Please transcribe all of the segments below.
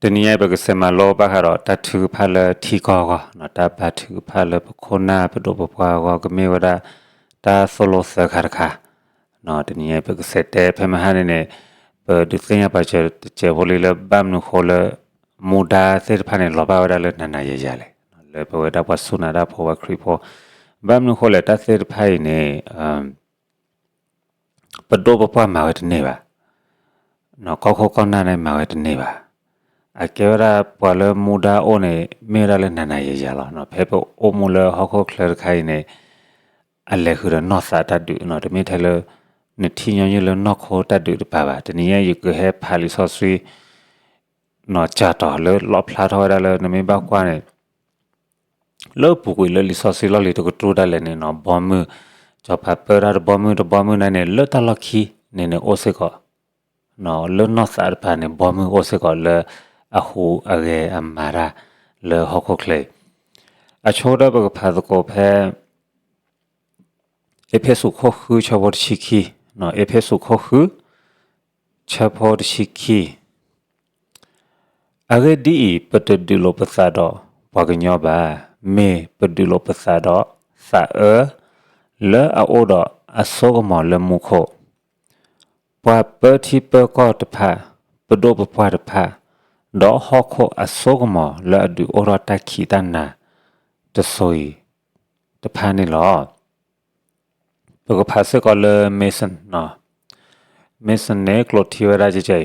တနံၤအံၤ ပကစဲးမၤလိဘၣ်ဃးဒီးတၢ်ထုကဖၣ်လၢထံကီၢ်အဂီၢ်, တၢ်ဘါထုကဖၣ်လၢပခိၣ်နၢ်ပဒိၣ်ပပှၢ်အဂီၢ် ကမ့ၢ်ဝဲဒၣ်တၢ်သိၣ်လိသၢခါတခါ. တနံၤအံၤ ပကစဲးတဲဖဲမဟါန့ၣ်န့ၣ် ပဒုးသ့ၣ်ညါပာ်စၢၤတစဲးဖိလံလၢ ဘၣ်မနုၤဃိလၢ မူဒါသ့ၣ်တဖၣ်န့ၣ် လီၤဘၣ်ဝဲဒၣ်လၢနၤနၤယၤယၤလဲၣ်, လၢပဝဲဒၣ်ပှၤစူၢ်နာ်တၢ်ဖိ ပှၤခရံာ်ဖိ. ဘၣ်မနုၤဃိလဲၣ် တၢ်သ့ၣ်တဖၣ်အံၤန့ၣ် ပဒိၣ်ပပှၢ်မၤဝဲတန့ၢ်ဘၣ်, ကီၢ်ခိၣ်ကီၢ်နၢ်န့ၣ်မၤဝဲတန့ၢ်ဘၣ်. အကဲဝဲဒၣ်ပှၤလၢမူဒါအိၣ်န့ၣ် မ့ၢ်ဝဲဒၣ်လၢနၤနၤယၤယၤလီၤ. ဖဲပအိၣ်မူလၢဟီၣ်ခိၣ်ချၢတခါအံၤန့ၣ် အလဲၤဃုာ်ဒီးနီၢ်သးတၢ်ဒုး, တမ့ၢ်ထဲလၢ နထံၣ်ညီနုၢ်လၢနီၢ်ခိတၢ်ဒုးတပၤဘၣ်. တနံၤအံၤ ယကဟဲဖးလံာ်စီဆှံ စှၤတီၤလၢလီၣ်ဖျါထီၣ်ဝဲဒၣ်လၢ နမ့ၢ်ဘၣ်ကွၢ်န့ၣ် လၢပူၤကွံာ်လၢလံာ်စီဆှံလီၢ်လံၤတကတြူၢ်ဒၣ်လဲာ်န့ၣ် ဘီမုၢ်, စီၤပၤပၢတၢ်တဘီမုၢ်တဘီမုၢ်န့ၣ်န့ၣ် လၢတၢ်လီၢ်ခံန့ၣ်န့ၣ်အိၣ်စ့ၢ်ကီး, လၢနီၢ်သးတပၤန့ၣ် ဘီမုၢ်အိၣ်စ့ၢ်ကီးလၢအဟူးအဂဲၤအမၤတၢ်လၢဟီၣ်ခိၣ်ချၢအံၤ. အဆိကတၢၢ်ပကဖးသကိးဖဲ အ့းဖ့းစူးခိၣ်ဃုဆၢဖိတဆံခံ, အ့းဖ့းစူးခိၣ်ဃု ဆၢဖိတဆံခံ. အဂ့ၢ်ဒ်အံၤ, ပတဒုးလိာ်ပသးဒီးပှၤကညီဘၣ်, မ့ၢ်ပဒုးလိာ်ပသးဒီးသးအၢ လၢအအိၣ်ဒီးအစိကမီၤလၢမူခိၣ်, ပှၤပၢထံပၢကီၢ်တဖၣ်, ပဒိၣ်ပပှၢ်တဖၣ်, ဒီးဟီၣ်ခိၣ်အစိကမီၤလၢအဒုးအိၣ်ထီၣ်တၢ်ခံးတၢ်နၤတစိၤအံၤတဖၣ်န့ၣ်လီၤ. ပကဖးစ့ၢ်ကီးလၢ Mason, Mason န့ၣ် ကျိာ်ထံဝဲဒၣ်ကဲကဲ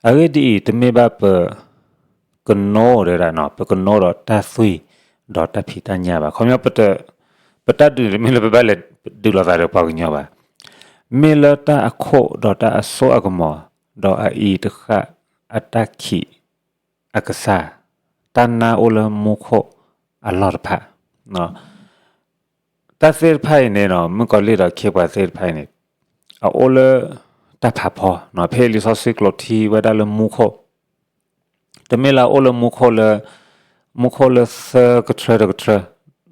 အံၤ, အဂ့ၢ်ဒ်အံၤ, တမ့ၢ်ဘၣ်ပ ကနိဒီးဒၣ်, ပကနိဒီးတၢ်သွံၣ် ဒီးတၢ်ဖံးတၢ်ညၣ်ဘၣ်. ခီပညီ ပတၢ်ဒုးန့ၣ် တမ့ၢ်လၢပဘၣ်လဲၤဒုးလိာ်သးဒီးပှၤကညီဘၣ်. မ့ၢ်လၢတၢ်အခိၣ်ဒီးတၢ်အစိအကမီၤ, ဒီးအအံၤတဃၣ်အတၢ်ခံးအကစၢ်, တၢ်နါအိၣ်လၢမူခိၣ်အလီၢ်တဖၣ် တၢ်သ့ၣ်တဖၣ်အံၤန့ၣ် မုၣ်ကီၤလံၢ်ဒီးခ့ပှၤသ့ၣ်တဖၣ်အံၤန့ၣ် အအိၣ်လၢတၢ်ဖးဖီ, ဖဲလံာ်စီဆှံကျိာ်ထံဝဲဒၣ်လၢမူခိၣ်, တမ့ၢ်လၢအအိၣ်လၢမူခိၣ်လၢ မူခိၣ်လၢသၢကထြၢတကထြၢ,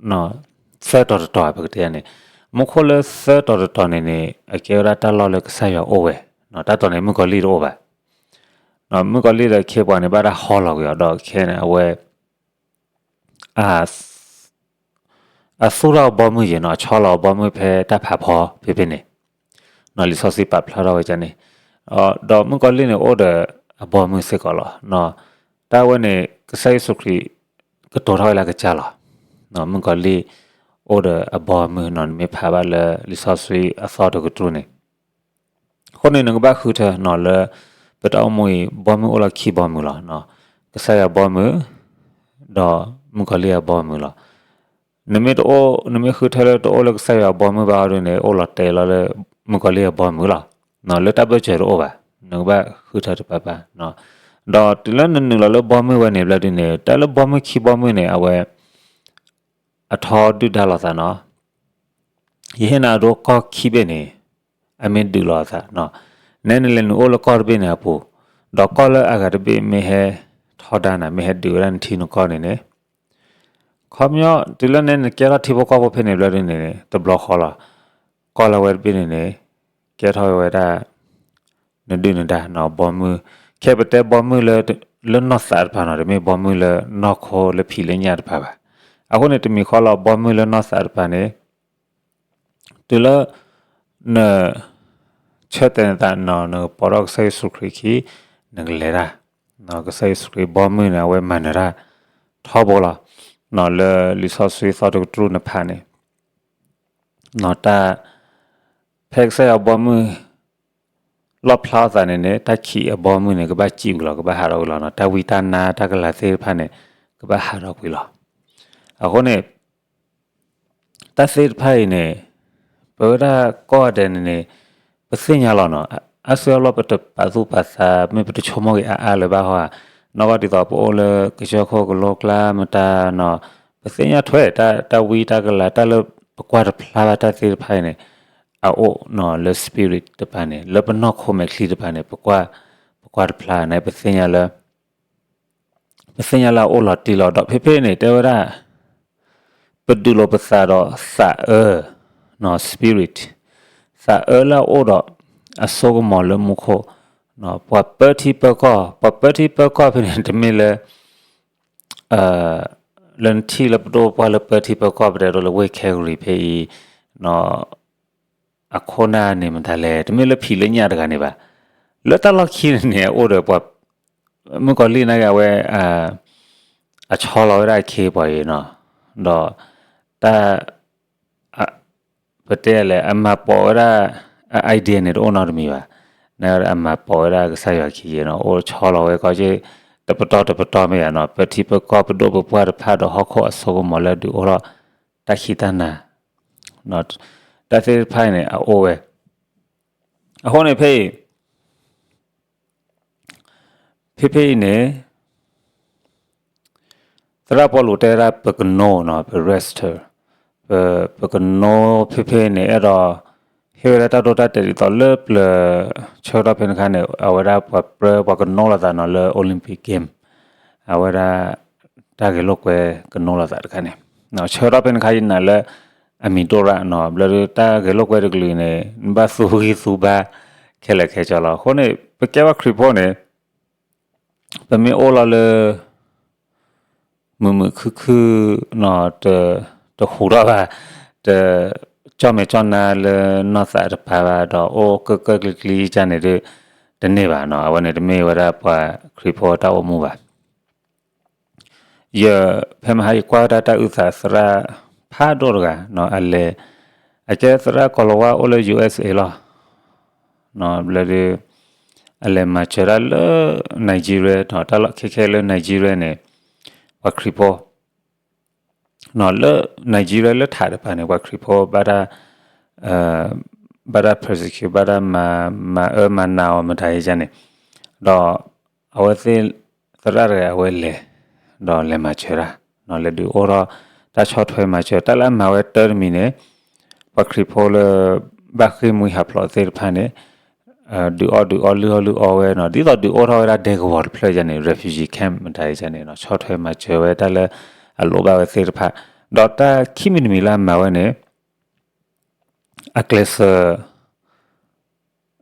သၢတီၤတတီၤ ပကတဲန့ၣ်, မူခိၣ်လၢသၢတီၤတတီၤန့ၣ်န့ၣ် အကဲဝဲဒၣ်တၢ်လီၢ်လၢကစၢ်ယွၤအိၣ်ဝဲ, တၢ်တီၤန့ၣ် မုၣ်ကီၤလံၢ်တအိၣ်ဘၣ်. မုၣ်ကီၤလံၢ်ဒီးခ့ပှၤန့ၣ် ဘၣ်တၢ်ဟီလီၤကွံာ်အီၤဒီးခဲန့ၣ် အဝဲ အသူၣ်ထီၣ်အဘီမုၢ်ယဲၢ်နီၤ, အဆီလီၤအဘီမုၢ်ဖဲတၢ်ဖးဖီဖဲဖဲန့ၣ်, လံာ်စီဆှံပာ်ဖျါထီၣ်ဝဲန့ၣ်, ဒီးမုၣ်ကီၤလံၢ်န့ၣ်အိၣ်ဒီးအဘီမုၢ်စ့ၢ်ကီးလီၤ. တၢ်ဝဲန့ၣ် ကစၢ်ယ့ၣ်ၡူးခရံာ် ကတိၤထီၣ်ဝဲလၢအကစၢ်လီၤ. မုၣ်ကီၤလံၢ် အိၣ်ဒီးအဘီမုၢ်နီၤ, နမ့ၢ်ဖးဘၣ်လၢလံာ်စီဆှံအသီတကတြူၢ်န့ၣ် အဃိန့ၣ် နကဘၣ်ဃုထၢနီၤလၢ ပတၢ်အိၣ်မူအံၤ ဘီမုၢ်အိၣ်လီၤခံဘီမုၢ်လီၤ. ကစၢ်ယွၤဘီမုၢ် ဒီးမုၣ်ကီၤလံၢ်အဘီမုၢ်လီၤ. နမ့ၢ်တအိၣ် နမ့ၢ်ဃုထၢလၢတအိၣ်လၢကစၢ်ယွၤအဘီမုၢ်ဘၣ်အီၤဒ်န့ၣ် အိၣ်လီၤတဲာ်လီၤလၢ မုၣ်ကီၤလံၢ်အဘီမုၢ်လီၤ. လၢတၢ်ဘၢၣ်စၢၤတအိၣ်ဘၣ်, နကဘၣ်ဃုထၢတပၤပၤ. ဒီးတုၤလၢနနုာ်လီၤလၢဘီမုၢ်ဝဲန့ၣ်ဘျီဒ်န့ၣ် တၢ်လၢဘီမုၢ်ခံဘီမုၢ်န့ၣ် အဝဲ အထီဒုၣ်ဒါလိာ်သးနီၤ. ယဟ့ၣ်နၤဒိကီၢ်ခံဘ့ၣ်န့ၣ် အမ့ၢ်ဒုးလိာ်သး, နဲနလဲၤနုာ်အိၣ်လၢကီၢ်တဘ့ၣ်န့ၣ်အပူၤ, ဒီးကီၢ်လၢအဂၤတဘ့ၣ်မ့ၢ်ဟဲထီဒါနၤ မ့ၢ်ဟဲဒုးဝဲဒၣ်နထံနကီၢ်န့ၣ်န့ၣ်, ခီပညီ တုၤလၢနဲနကဲထီၣ်ထံဖိကီၢ်ဖိဖဲန့ၣ်ဘျီဒ်န့ၣ်န့ၣ် တဘျီဃီလီၤ. ကီၢ်လၢအဝဲတဘ့ၣ်န့ၣ်န့ၣ် ကဲထီၣ်ဝဲဒၣ် နဒုၣ်နဒါနီၤ ဘီမုၢ်, ခဲပတဲဘီမုၢ်လၢ လၢနီၢ်သးတဖၣ်နီၤ, တမ့ၢ်ဘီမုၢ်လၢနီၢ်ခိလၢဖံးလၢညၣ်တဖၣ်ဘၣ်. အဃိန့ၣ် တမံၤဃီလီၤ ဘီမုၢ်လၢနီၢ်သးတဖၣ်န့ၣ် တုၤလၢ န ဆၢတဲာ်နသးနီၤ နကပိာ်ထီၣ်ကစၢ်ယ့ၣ်ၡူးခရံာ်ခံ နကလဲၤတၢ်, ကစၢ်ယ့ၣ်ၡူးခရံာ်ဘီမုၢ်န့ၣ် အဝဲမၤနၢၤတၢ်ထီဘိလီၤ. လၢလံာ်စီဆှံသီတကတြူၢ်နဖးန့ၣ် တၢ် ဖဲကစၢ်ယွၤဘီမုၢ် လီၣ်ဖျါအသးန့ၣ်န့ၣ် တၢ်ခံးအဘီမုၢ်န့ၣ် ကဘၣ်စံၣ်ကွံာ်လီၤ, ကဘၣ်ဟးထီၣ်ကွံာ်လီၤနီၤ, တၢ်ဝံတၢ်နါတၢ်ကလၤသ့ၣ်တဖၣ်န့ၣ် ကဘၣ်ဟးထီၣ်ကွံာ်လီၤ. အဃိန့ၣ် တၢ်သ့ၣ်တဖၣ်အံၤန့ၣ် ပဝဲဒၣ်ကိးဂၤဒဲးန့ၣ်န့ၣ် ပသ့ၣ်ညါလီၤနီၤ, အါစုအါဘျီပတပာ်သူၣ်ပာ်သး မ့ၢ်ပတဆိကမိၣ်က့ၤအါအါလၢၤဘၣ်ဟီဧါ, နီၢ်ကီၢ်ဒ်သိးပအိၣ်လၢကစၢၢ်ခိၣ်ကလိကျါမတၤနီၤ, ပသ့ၣ်ညါထွဲ တၢ်ဝံတၢ်ကလၤ တၢ်လၢပကွၢ်တဖျါဘၣ်တၢ်သ့ၣ်တဖၣ်အံၤန့ၣ် အအိၣ်နီၤလၢ spirit တပၤန့ၣ် လၢပနီၢ်ခိမဲာ်ချံတပၤန့ၣ် ပကွၢ် ပကွၢ်တဖျါန့ၣ် ပသ့ၣ်ညါလၢ ပသ့ၣ်ညါလၢအအိၣ်လီၤတံၢ်လီၤ. ဒီးဖဲဖဲန့ၣ် တဲဝဲဒၣ် ပဒုးလိာ်ပသးဒီးသးအၢ spirit, သးအၢလၢအအိၣ်ဒီးအစိကမီၤလၢမူခိၣ် ပှၤပၢထံပၢကီၢ်, ပှၤပၢထံပၢကီၢ်ဖဲန့ၣ် တမ့ၢ်လၢ လၢနထံၣ်လၢပဒိၣ်ပှၢ်လၢပၢထံပၢကီၢ် ပတဲဒိလၢဝ့ၢ် Calgary ဖဲအံၤ အခိၣ်နၢ်န့ၣ်မတၤလဲၣ်, တမ့ၢ်လၢဖံးလၢညၣ်တဂၤန့ၣ်ဘၣ်. လၢတၢ်လီၢ်ခံန့ၣ်န့ၣ် အအိၣ်ဒီးပှၤ မုၣ်ကီၤလံၢ်န့ၣ်ဂ့ၤ အဝဲ အဆီလီၤဝဲဒၣ်အခ့အပှၤအံၤနီၤ, ဒီးတၢ် ပတဲလဲၣ် အမၤပိာ်ဝဲဒၣ် အ idea န့ၣ် တအိၣ်နီတမံၤဘၣ်. နအမၤပိာ်ဝဲဒၣ်ကစၢ်ယွၤခ့ယဲနီၤ, အိၣ်ဆီလီၤဝဲကီၢ်က့ တပတီၢ်တပတီၢ်မ့ၢ်ယၤနီၤ, ပၢထံပၢကီၢ်ပဒိၣ်ပပှၢ်တဖၣ်ဒီးဟီၣ်ခိၣ်အစိကမီၤလၢဒုးအိၣ်ထီၣ်တၢ်ခံးတၢ်နၤ တၢ်သ့ၣ်တဖၣ်န့ၣ် အအိၣ်ဝဲ. အဃိန့ၣ်ဖဲအံၤ ဖဲဖဲအံၤန့ၣ် သရၣ်ပီလူးတဲဒၣ်ပကနိနီၤ, ပ register, ပ ပကနိဖဲဖဲန့ၣ် အဲၣ်ဒိး ဟ့ၣ်ဝဲဒၣ်တၢ်ဒိတၢ်တဲာ်ဒ်သိးလၢပျၢၤ ဆၢကတီၢ်ဖဲန့ၣ်အခါန့ၣ် အဝဲဒၣ်ပှၤပြၢပှၤကနိလိာ်သးနီၤလၢ Olympic Game, အဝဲဒၣ် တၢ်ဂဲၤလိာ်ကွဲကနိလိာ်သးတခါန့ၣ်, ဆၢကတီၢ်ဖဲန့ၣ်အခါယနာ်လၢ အမံၤဒိၣ်ရၣ်နီၤ, ဘျီဒီးတၢ်ဂဲၤလိာ်ကွဲတကလုာ်န့ၣ် နဘၣ်သူဂံၢ်သူဘါ ခဲလၢာ်ခဲဆ့လီၤ. အဃိန့ၣ် ပကဲပှၤခရံာ်ဖိန့ၣ် ပမ့ၢ်အိၣ်လီၤလၢ မုာ်မုာ်ခုၣ်ခုၣ်နီၤ, တဟူးထီၣ်ဘၣ်, တ ကၠီၣ်မဲာ်ကၠီၣ်နါလၢနီၢ်သးတပၤဘၣ်, ဒီးအိၣ်ကၢၢ်ကၢၢ်ကျံကျံကန့ၣ်ဒီး တန့ၢ်ဘၣ်နီၤ, အဝဲန့ၣ်တမ့ၢ်ဝဲဒၣ်ပှၤခရံာ်ဖိတၢ်အိၣ်မူဘၣ်. ယ ဖဲမဟါယကွၢ်ဝဲဒၣ်တၢ်အုၣ်သးသရၣ်ဖးဒိၣ်တဂၤနီၤ, အလဲၤ အကဲသရၣ်ကီၤလၤဝါအိၣ်လၢ USA လီၤ. ဘျီဒီး အလဲၤမၤစၢၤတၢ်လၢ Nigeria နီၤ, တၢ်လီၢ်ခဲခဲလၢ Nigeria န့ၣ် ပှၤခရံာ်ဖိ လၢ Nigeria လၢထးတပၤန့ၣ် ပှၤခရံာ်ဖိဘၣ်တၢ် ဘၣ်တၢ် persecute ဘၣ်တၢ်မၤ မၤအၢမၤနးအီၤမတၤယကန့ၣ်, ဒီး အဝဲသ့ၣ် သရၣ်တဂၤအဝဲလဲၤ ဒီးလဲၤမၤစၢၤတၢ် လဲၤဒုးအိၣ်ထီၣ် တၢ်ဆီၣ်ထွဲမၤစၢၤ တၢ်လၢအမၤဝဲတၢ်တမံၤန့ၣ် ပှၤခရံာ်ဖိလၢ ဘၣ်ဃ့ၢ်မှံဟးဖျိးသ့ၣ်တဖၣ်န့ၣ် ဒုးအီၣ်ဒုးအီလုၢ်အီၣ်လုၢ်အီဝဲနီၤ, ဒ်သိးဒုးအိၣ်ထီၣ်ဝဲဒၣ်ဒဲကဝီၤတဖျၢၣ်ယန့ၣ် refugee camp မတၤယကန့ၣ် ဆီၣ်ထွဲမၤစၢၤဝဲတၢ်လၢ အလိၣ်ဘၣ်ဝဲသ့ၣ်တဖၣ်, ဒီးတၢ်ခံမံၤတမံၤလၢအမၤဝဲန့ၣ် အကျဲးစၢး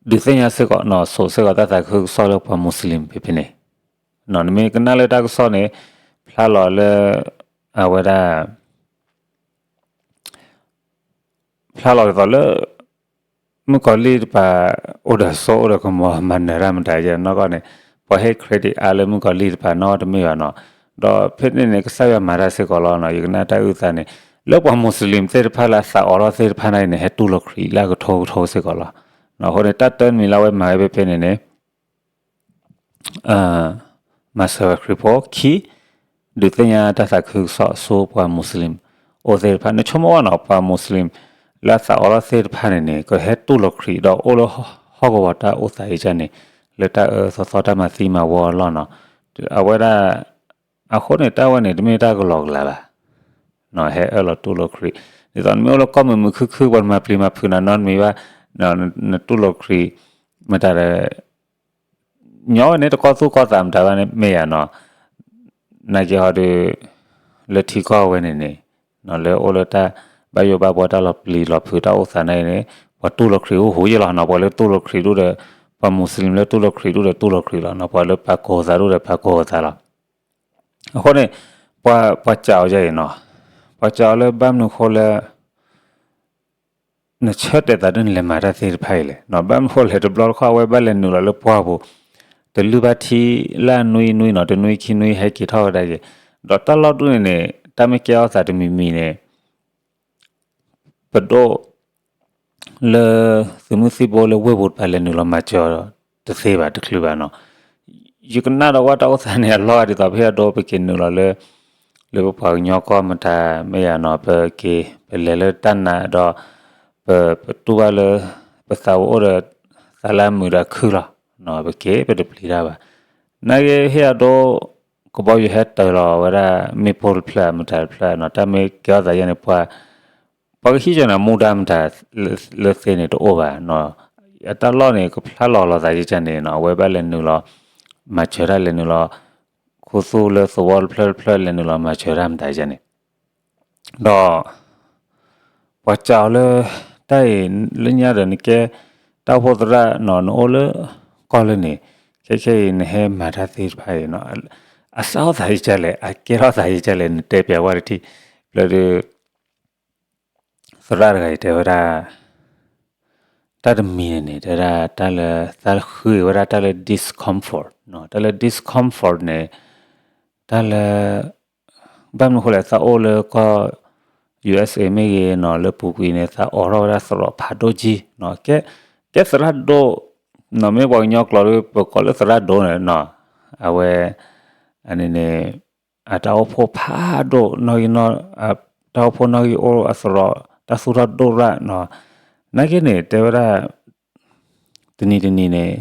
ဒုးသ့ၣ်ညါစ့ၢ်ကီးနီၤ စိာ်စ့ၢ်ကီးတၢ်သးခုကစီၣ်လၢပှၤ Muslim ဖဲဖဲန့ၣ်, နမ့ၢ်ကနၣ်လၢတၢ်ကစီၣ်န့ၣ် ဖျါလီၤလၢ အဝဲဒၣ် ဖျါလီၤဒ်သိးလၢ မုၣ်ကီၤလံၢ်တပၤ အိၣ်ဒီးစိအိၣ်ဒီးကမီၤ မၤနၢၤတၢ်မတၤယဲနီၢ်ကီၢ်န့ၣ် ပှၤဟ့ၣ် credit အါလၢမုၣ်ကီၤလံၢ်တပၤနီတမ့ၢ်ဘၣ်နီၤ, ဒီးဖဲန့ၣ်န့ၣ် ကစၢ်ယွၤမၤတၢ်စ့ၢ်ကီးလီၤနီၤ, ယကနၣ်တၢ်အုၣ်သးန့ၣ် လၢပှၤ Muslim သ့ၣ်တဖၣ်လၢအသးအိးထီၣ်သ့ၣ်တဖၣ်န့ၣ် ဟဲတူၢ်လိာ်ခရံာ်လၢအကထိကထိစ့ၢ်ကီးလီၤ. အဃိန့ၣ် တၢ်တၢတမံၤလၢအဝဲမၤဝဲဖဲဖဲန့ၣ်န့ၣ် မၤစၢၤဝဲခရံာ်ဖိခံ, ဒုးသ့ၣ်ညါတၢ်သးခုကစီၣ်ဆူပှၤ Muslim အိၣ်သ့ၣ်တဖၣ် နဆိကမိၣ်ဝဲနီၤ ပှၤ Muslim လၢအသးအိးထီၣ်သ့ၣ်တဖၣ်န့ၣ်န့ၣ် ကဟဲတူၢ်လိာ်ခရံာ်ဒီးအိၣ်လၢဟီၣ်ကဝီၤတၢ်အိၣ်သးအံၤန့ၣ် လၢတၢ်အၢသီသီတၢ်မၤသံမၤဝီအလီၢ်နီၤ, အဝဲဒၣ် အဃိန့ၣ် တၢ်ဝဲန့ၣ် တမ့ၢ်တၢ်ကလီကလီဘၣ် ဟဲအၢၣ်လီၤတူၢ်လိာ်ခရံာ်, ဒ်သိးနမ့ၢ်အိၣ်လၢကီၢ်မုာ်မုာ်ခုၣ်ခုၣ် ပှၤမၤပျံၤမၤဖုးနၤနီတမံၤဘၣ်, နတူၢ်လိာ်ခရံာ် မတၤဒီး ညီဝဲန့ၣ် တကီၢ်သူၣ်ကီၢ်သးမတၤဘၣ်န့ၣ် မ့ၢ်ယၤနီၤ, နာ်က့ဟီဒီး လၢထံကီၢ်ဝဲန့ၣ်န့ၣ် လၢအိၣ်လၢတၢ်ဘၣ်ယိၣ်ဘၣ်ဘှီတၢ်လီၤပျံၤလီၤဖုးတၢ်အိၣ်သးန့ၣ်န့ၣ် ပှၤတူၢ်လိာ်ခရံာ်ဟူးဟူးယဲၢ်လီၤနီၤ, ပှၤလၢတူၢ်လိာ်ခရံာ်ဒိၣ်ဒီး ပှၤ Muslim လၢတူၢ်လိာ်ခရံာ်ဒိၣ်ဒီးတူၢ်လိာ်ခရံာ်လီၤနီၤ, ပှၤလၢပာ်ကိးသးဒိၣ်ဒီးပာ်ကိးသးလီၤ. အဃိန့ၣ် ပှၤ ပှၤစံးအီၤယဲၢ်အံၤနီၤ, ပှၤစံးအီၤလၢဘၣ်မနုၤဃိလၢ နဆၢတဲာ်သးဒ်နလဲၤမၤတၢ်သ့ၣ်တဖၣ်အံၤလဲၣ်, ဘၣ်မနုၤဃိလဲၣ် တဘျီတခီၣ်အဝဲဘၣ်လဲၤနုာ်လီၤလၢပှၢ်ပူၤ တလုၢ်ဘၣ်ထံလၢအနွံနွံနီၤ, တနွံခံနွံဟဲက့ၤထီၣ်ဝဲဒၣ်က့ၤ, ဒီးတၢ်လီၢ်ဒူၣ်န့ၣ်န့ၣ် တၢ်မ့ၢ်ကဲထီၣ်သးတမံၤမံၤန့ၣ် ပဒိၣ် လၢသုးမုၢ်သံၣ်ဘိလၢဝ့ၢ်ပူၤတဖၣ်လဲၤနုာ်လီၤမၤစၢၤတသ့ဘၣ်တချုးဘၣ်နီၤ. ယကနၣ်ဒီးဝဲတၢ်အိၣ်သးန့ၣ် အလီၢ်ဂၤဒ်သိး ဖဲအဒိ ပက့ၤနုာ်လီၤလၢ လၢပပှၤကညီကီၢ်မတၤမ့ၢ်ယၤနီၤ, ပက့ၤ ပလဲၤလၢတၢ်နာ်ဒီး ပ ပတူၢ်ဘၣ်လၢ ပသးဝဲအိၣ်ဒီး သးလၢအမုာ်ဒီးအခုၣ်လီၤ. ပက့ၤ ပတပျံၤတၢ်ဘၣ်. နာ်က့ ဖဲအဒိ ကဘီယူၤဟဲတၢၤလီၤဝဲဒၣ် မ့ၣ်ပိၢ်တဖျၢၣ် မတၤတဖျၢၣ်နီၤ, တၢ်မ့ၢ်ကဲထီၣ်သးယဲၢ်န့ၣ် ပှၤ ပှၤကဟံးကၠီၤန့ၣ် မူဒါမတၤလၢသ့န့ၣ်တအိၣ်ဘၣ်နီၤ. အတၢ်လီၢ်န့ၣ် ကဖျါလီၤလိာ်သးယဲၢ်န့ၣ်နီၤ, အဝဲဘၣ်လဲၤနုာ်လီၤ မၤစၢၤတၢ်လဲၤနုာ်လီၤ ခူသူၣ်လၢသဝီတဖျၢၣ်တဖျၢၣ် လဲၤနုာ်လီၤမၤစၢၤတၢ်မတၤယဲၢ်န့ၣ် ဒီး ပှၤစံးအီၤလၢ တၢ်အံၤ လၢညါဒီးနကဲ တၢ်အိၣ်ဖှိၣ်သရၣ်နီၤ, နအိၣ်လၢ ကီၢ်လၢန့ၣ် ခဲခဲအံၤနဟဲမၤတၢ်သ့ၣ်တဖၣ်အံၤ အစးထီၣ်သးယကလဲၣ် အကဲထီၣ်သးယကလဲၣ် နတဲပျးဝဲတထံၣ် ဘျီဒီး သရၣ်တဂၤအံၤတဲဝဲဒၣ် တၢ်တမံၤန့ၣ်န့ၣ် တဲဝဲဒၣ်တၢ်လၢ သးဃုဝဲဒၣ်တၢ်လၢ discomfort တၢ်လၢ discomfort န့ၣ် တၢ်လၢ ဘၣ်မနုၤဃိလဲၣ် သးအိၣ်လၢကီၢ် ယူၢ်အ့းအ့း မ့ၢ်ဂ့ၤနီၤ လၢပူၤကွံာ်န့ၣ် သးအိးထီၣ်ဝဲဒၣ်သရိာ်ဖးဒိၣ်ကံနီၤ ကဲ ကဲသရၣ်ဒိၣ်နီၤ မ့ၢ်ပှၤကညီကျိာ်ဒီး ပကိးလၢသရၣ်ဒိၣ်န့ၣ်နီၤ အဝဲ အန့ၣ်န့ၣ် အတၢ်အိၣ်ဖှိၣ်ဖးဒိၣ်နီၣ်ဂံၢ်နီၣ် တၢ်အိၣ်ဖှိၣ်နီၣ်ဂံၢ်အိၣ်အသရိာ် တၢ်သူၣ်ထီၣ်ဒိၣ်ရၣ်နီၤ နာ်က့န့ၣ် တဲဝဲဒၣ် တနံၤတနံၤန့ၣ်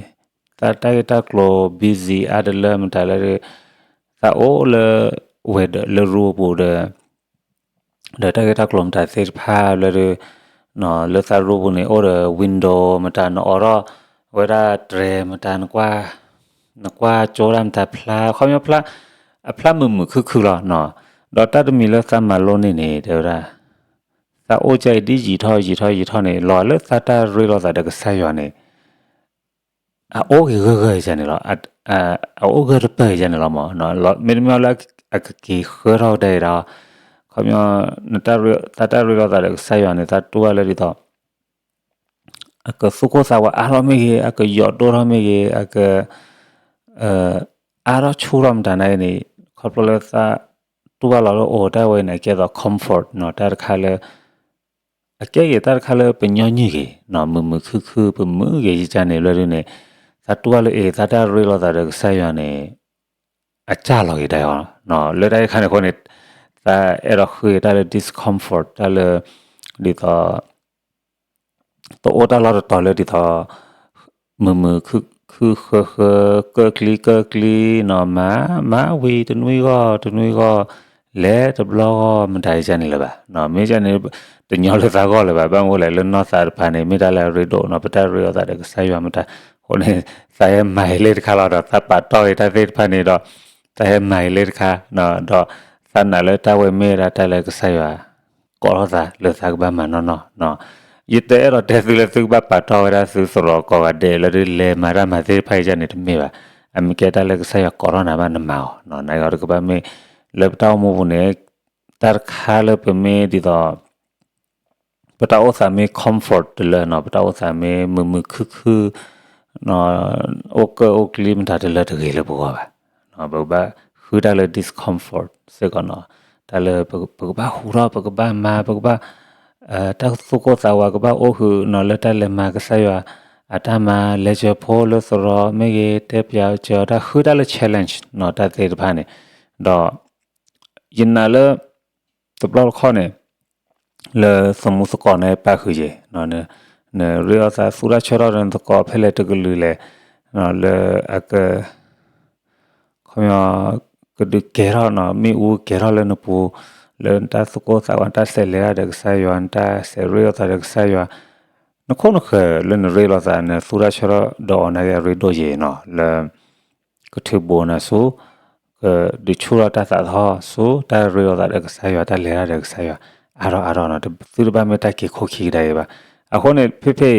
သးတၢ်ဂ့ၢ်တၢ်ကျိၤ busy အါတလၢမတၤလၢ သးအိၣ်လၢ ဝဲၤဒီးလၢ room ပူၤဒီး ဒီးတၢ်ဂ့ၢ်တၢ်ကျိၤမတၤသ့ၣ်တဖၣ်လၢ လၢသး room ပူၤန့ၣ် အိၣ်ဒီး window မတၤ နအိးထီၣ်ဝဲဒၣ်တြဲၤမတၤ နကွၢ်ကၠိဒၣ်မတၤဖျါ ခီပညီဖျါ အဖျါမုာ်မုာ်ခုၣ်ခုၣ်လီၤနီၤ ဒီးတၢ်တမံၤလၢသးမၤလိန့ၢ်န့ၣ် တဲဝဲဒၣ် သးအိၣ်ကၢအံၤဒ်ယံာ်ထီၣ်ယံာ်ထီၣ်ယံာ်ထီၣ်န့ၣ် လီၤလၢသးတၢ်ရ့လိာ်သးဒီးကစၢ်ယွၤန့ၣ် အအိၣ်ဂ့ၤဂၢၢ်ဂၢၢ်ယၤန့ၣ်လီၤ. အအိၣ်ဂၢၢ်တပၢၢ်ယၤန့ၣ်လီၤမး. မ့တမ့ၢ်လၢအကက့ၤဃၢထီၣ်ကဒါအံၤဒီး ခီပညီ သးတၢ်ရ့လိာ်သးဒီးကစၢ်ယွၤန့ၣ် သးတူၢ်ဘၣ်လၢဒ်သိး အကသူၣ်ကိၢ်သးဝးအါထီၣ်မ့ၢ်ဂ့ၤ, အကယိးဒိၣ်ထီၣ်မ့ၢ်ဂ့ၤ, အက အါထီၣ်ဆူၣ်ထီၣ်မတၤနာ်က့န့ၣ် ခီဖျိလၢသးတူၢ်ဘၣ်လီၤလၢအိၣ်တၢ်ဝဲန့ၣ် အကဲသိး comfort နီၤ, တၢ်တခါလၢ အကဲက့ၤတၢ်တခါလၢပညီနုၢ်က့ၤနီၤ, မုာ်မုာ်ခုၣ်ခုၣ် ပမုာ်က့ၤယကါန့ၣ် ဘျီဒုန့ၣ် သးတူၢ်ဘၣ်လၢအ့ၣ် သးတၢ်ရ့လိာ်သးဒီးကစၢ်ယွၤန့ၣ် အကၢ်လီၤက့ၤဒၣ်အီၤ, လၢတၢ်အံၤခါန့ၣ်အဃိန့ၣ် သးအဲၣ်ဒိးဃုတၢ်လၢ discomfort တၢ်လၢ ဒ်သိး တအိၣ်တၢ်လီၢ်တတီၤလၢဒ်သိး မုာ်မုာ်ခုၣ်ခုၣ်ဃၢဃၢ ကၢၣ်ကျံကၢၣ်ကျံနီၤ, မၤ မၤဝံၤတနွံဂီၢ်တနွံဂီၢ် လဲၤတဘျီဂီၢ်မတၤယကါန့ၣ်လၢၤဘၣ်. မ့ၢ်ယကါန့ၣ် တညီလၢသးဂီၢ်လၢၤဘၣ်. ဘၣ်မနုၤလဲၣ် လၢနီၢ်သးတပၤန့ၣ် မ့ၢ်တၢ်လၢအရ့ဒိၣ်နီၤ, ပတၢ်ရ့လိာ်သးဒီးကစၢ်ယွၤမတၤ, အဃိန့ၣ် သးဟဲမၤအံၤလၢတခါလီၤဒီး သးပာ်တီၢ်အံၤတၢ်သ့ၣ်တဖၣ်န့ၣ်ဒီး သးဟဲမၤအံၤလၢတခါ ဒီးသးနာ်လၢတၢ်ဝဲမ့ၢ်ဝဲဒၣ်တၢ်လၢကစၢ်ယွၤ ကိးထီၣ်သးလၢသးကဘၣ်မၤနီၢ်နီၢ်နီၤ. ယတအဲၣ်ဒိးတဲသုလၢသုကဘၣ်ပာ်တီၢ်ဝဲဒၣ်သုသရိာ်ကိးဂၤဒဲးလၢ လဲၤမၤတၢ်မၤသ့ၣ်တဖၣ်အံၤယါန့ၣ်တမ့ၢ်ဘၣ်. အမ့ၢ်ကဲတၢ်လၢကစၢ်ယွၤကိးထီၣ်နၤဘၣ်နမၤအီၤ, နဂီၢ်တကဘၣ်မ့ၢ် လၢပတၢ်အိၣ်မူပူၤန့ၣ် တၢ်တခါလၢပမ့ၢ်ဒ်သိး ပတၢ်အိၣ်သးမ့ၢ် comfort တလၢနီၤ, ပတၢ်အိၣ်သးမ့ၢ်မုာ်မုာ်ခုၣ်ခုၣ် အိၣ်ကၢၣ်အိၣ်ကျံမတၤတလၢတဂ့ၤလၢပဂီၢ်ဘၣ်. ပကဘၣ်ဃုတၢ်လၢ discomfort စ့ၢ်ကီးနီၤ, တၢ်လၢပကဘၣ်ဟူထီၣ် ပကဘၣ်မၤ ပကဘၣ် တၢ်သူၣ်ကိၢ်သးဝးကဘၣ်အိၣ်ဃုာ်နီၤ လၢတၢ်လဲၤမၤကစၢ်ယွၤအတၢ်မၤ လဲၤစၢၤဖိလၢသရိာ်မ့ၢ်ဂ့ၤ တဲပျးစၢၤအီၤတၢ်ဃုတၢ်လၢ challenge နီၤ တၢ်သ့ၣ်တဖၣ်န့ၣ်, ဒီး ယနာ်လၢ တဘျီတခီၣ်န့ၣ် လၢသမူသကိးန့ၣ်ပာ်ဃုာ်ယဲၤ, နရ့လိာ်သးသူၣ်ထီၣ်ဆၢထီၣ်ဒီးနသကိးဖဲလဲၣ်တကလုာ်လဲၣ်, လၢအက ခီပညီ ကဒုးကဲထီၣ်နီၤ မ့ၣ်အူကဲထီၣ်လၢနပူၤ, လၢနတၢ်သူၣ်ကိၢ်သးဝး နတၢ်ဆဲးလဲၤတၢ်ဒီးကစၢ်ယွၤ နတၢ်ဆဲးရ့လိာ်သးဒီးကစၢ်ယွၤ, နခိၣ်နဃၢၤလၢနရ့လိာ်သး နသူၣ်ထီၣ်ဆၢထီၣ်ဒီးအီၤနာ်က့အရ့ဒိၣ်ယဲၤနီၤ လၢ ကထုးဘူးနၤဆူ ကဒုးဆူၣ်ထီၣ်တၢ်သးသဟီၣ်ဆူ တၢ်ရ့လိာ်သးဒီးကစၢ်ယွၤ တၢ်လဲၤတၢ်ဒီးကစၢ်ယွၤ အါထီၣ်အါထီၣ်နီၤ, သုတဘၣ်မ့ၢ်တၢ်က့ၤခိၣ်ခံကဒါအံၤဘၣ်. အဃိန့ၣ် ဖဲဖဲ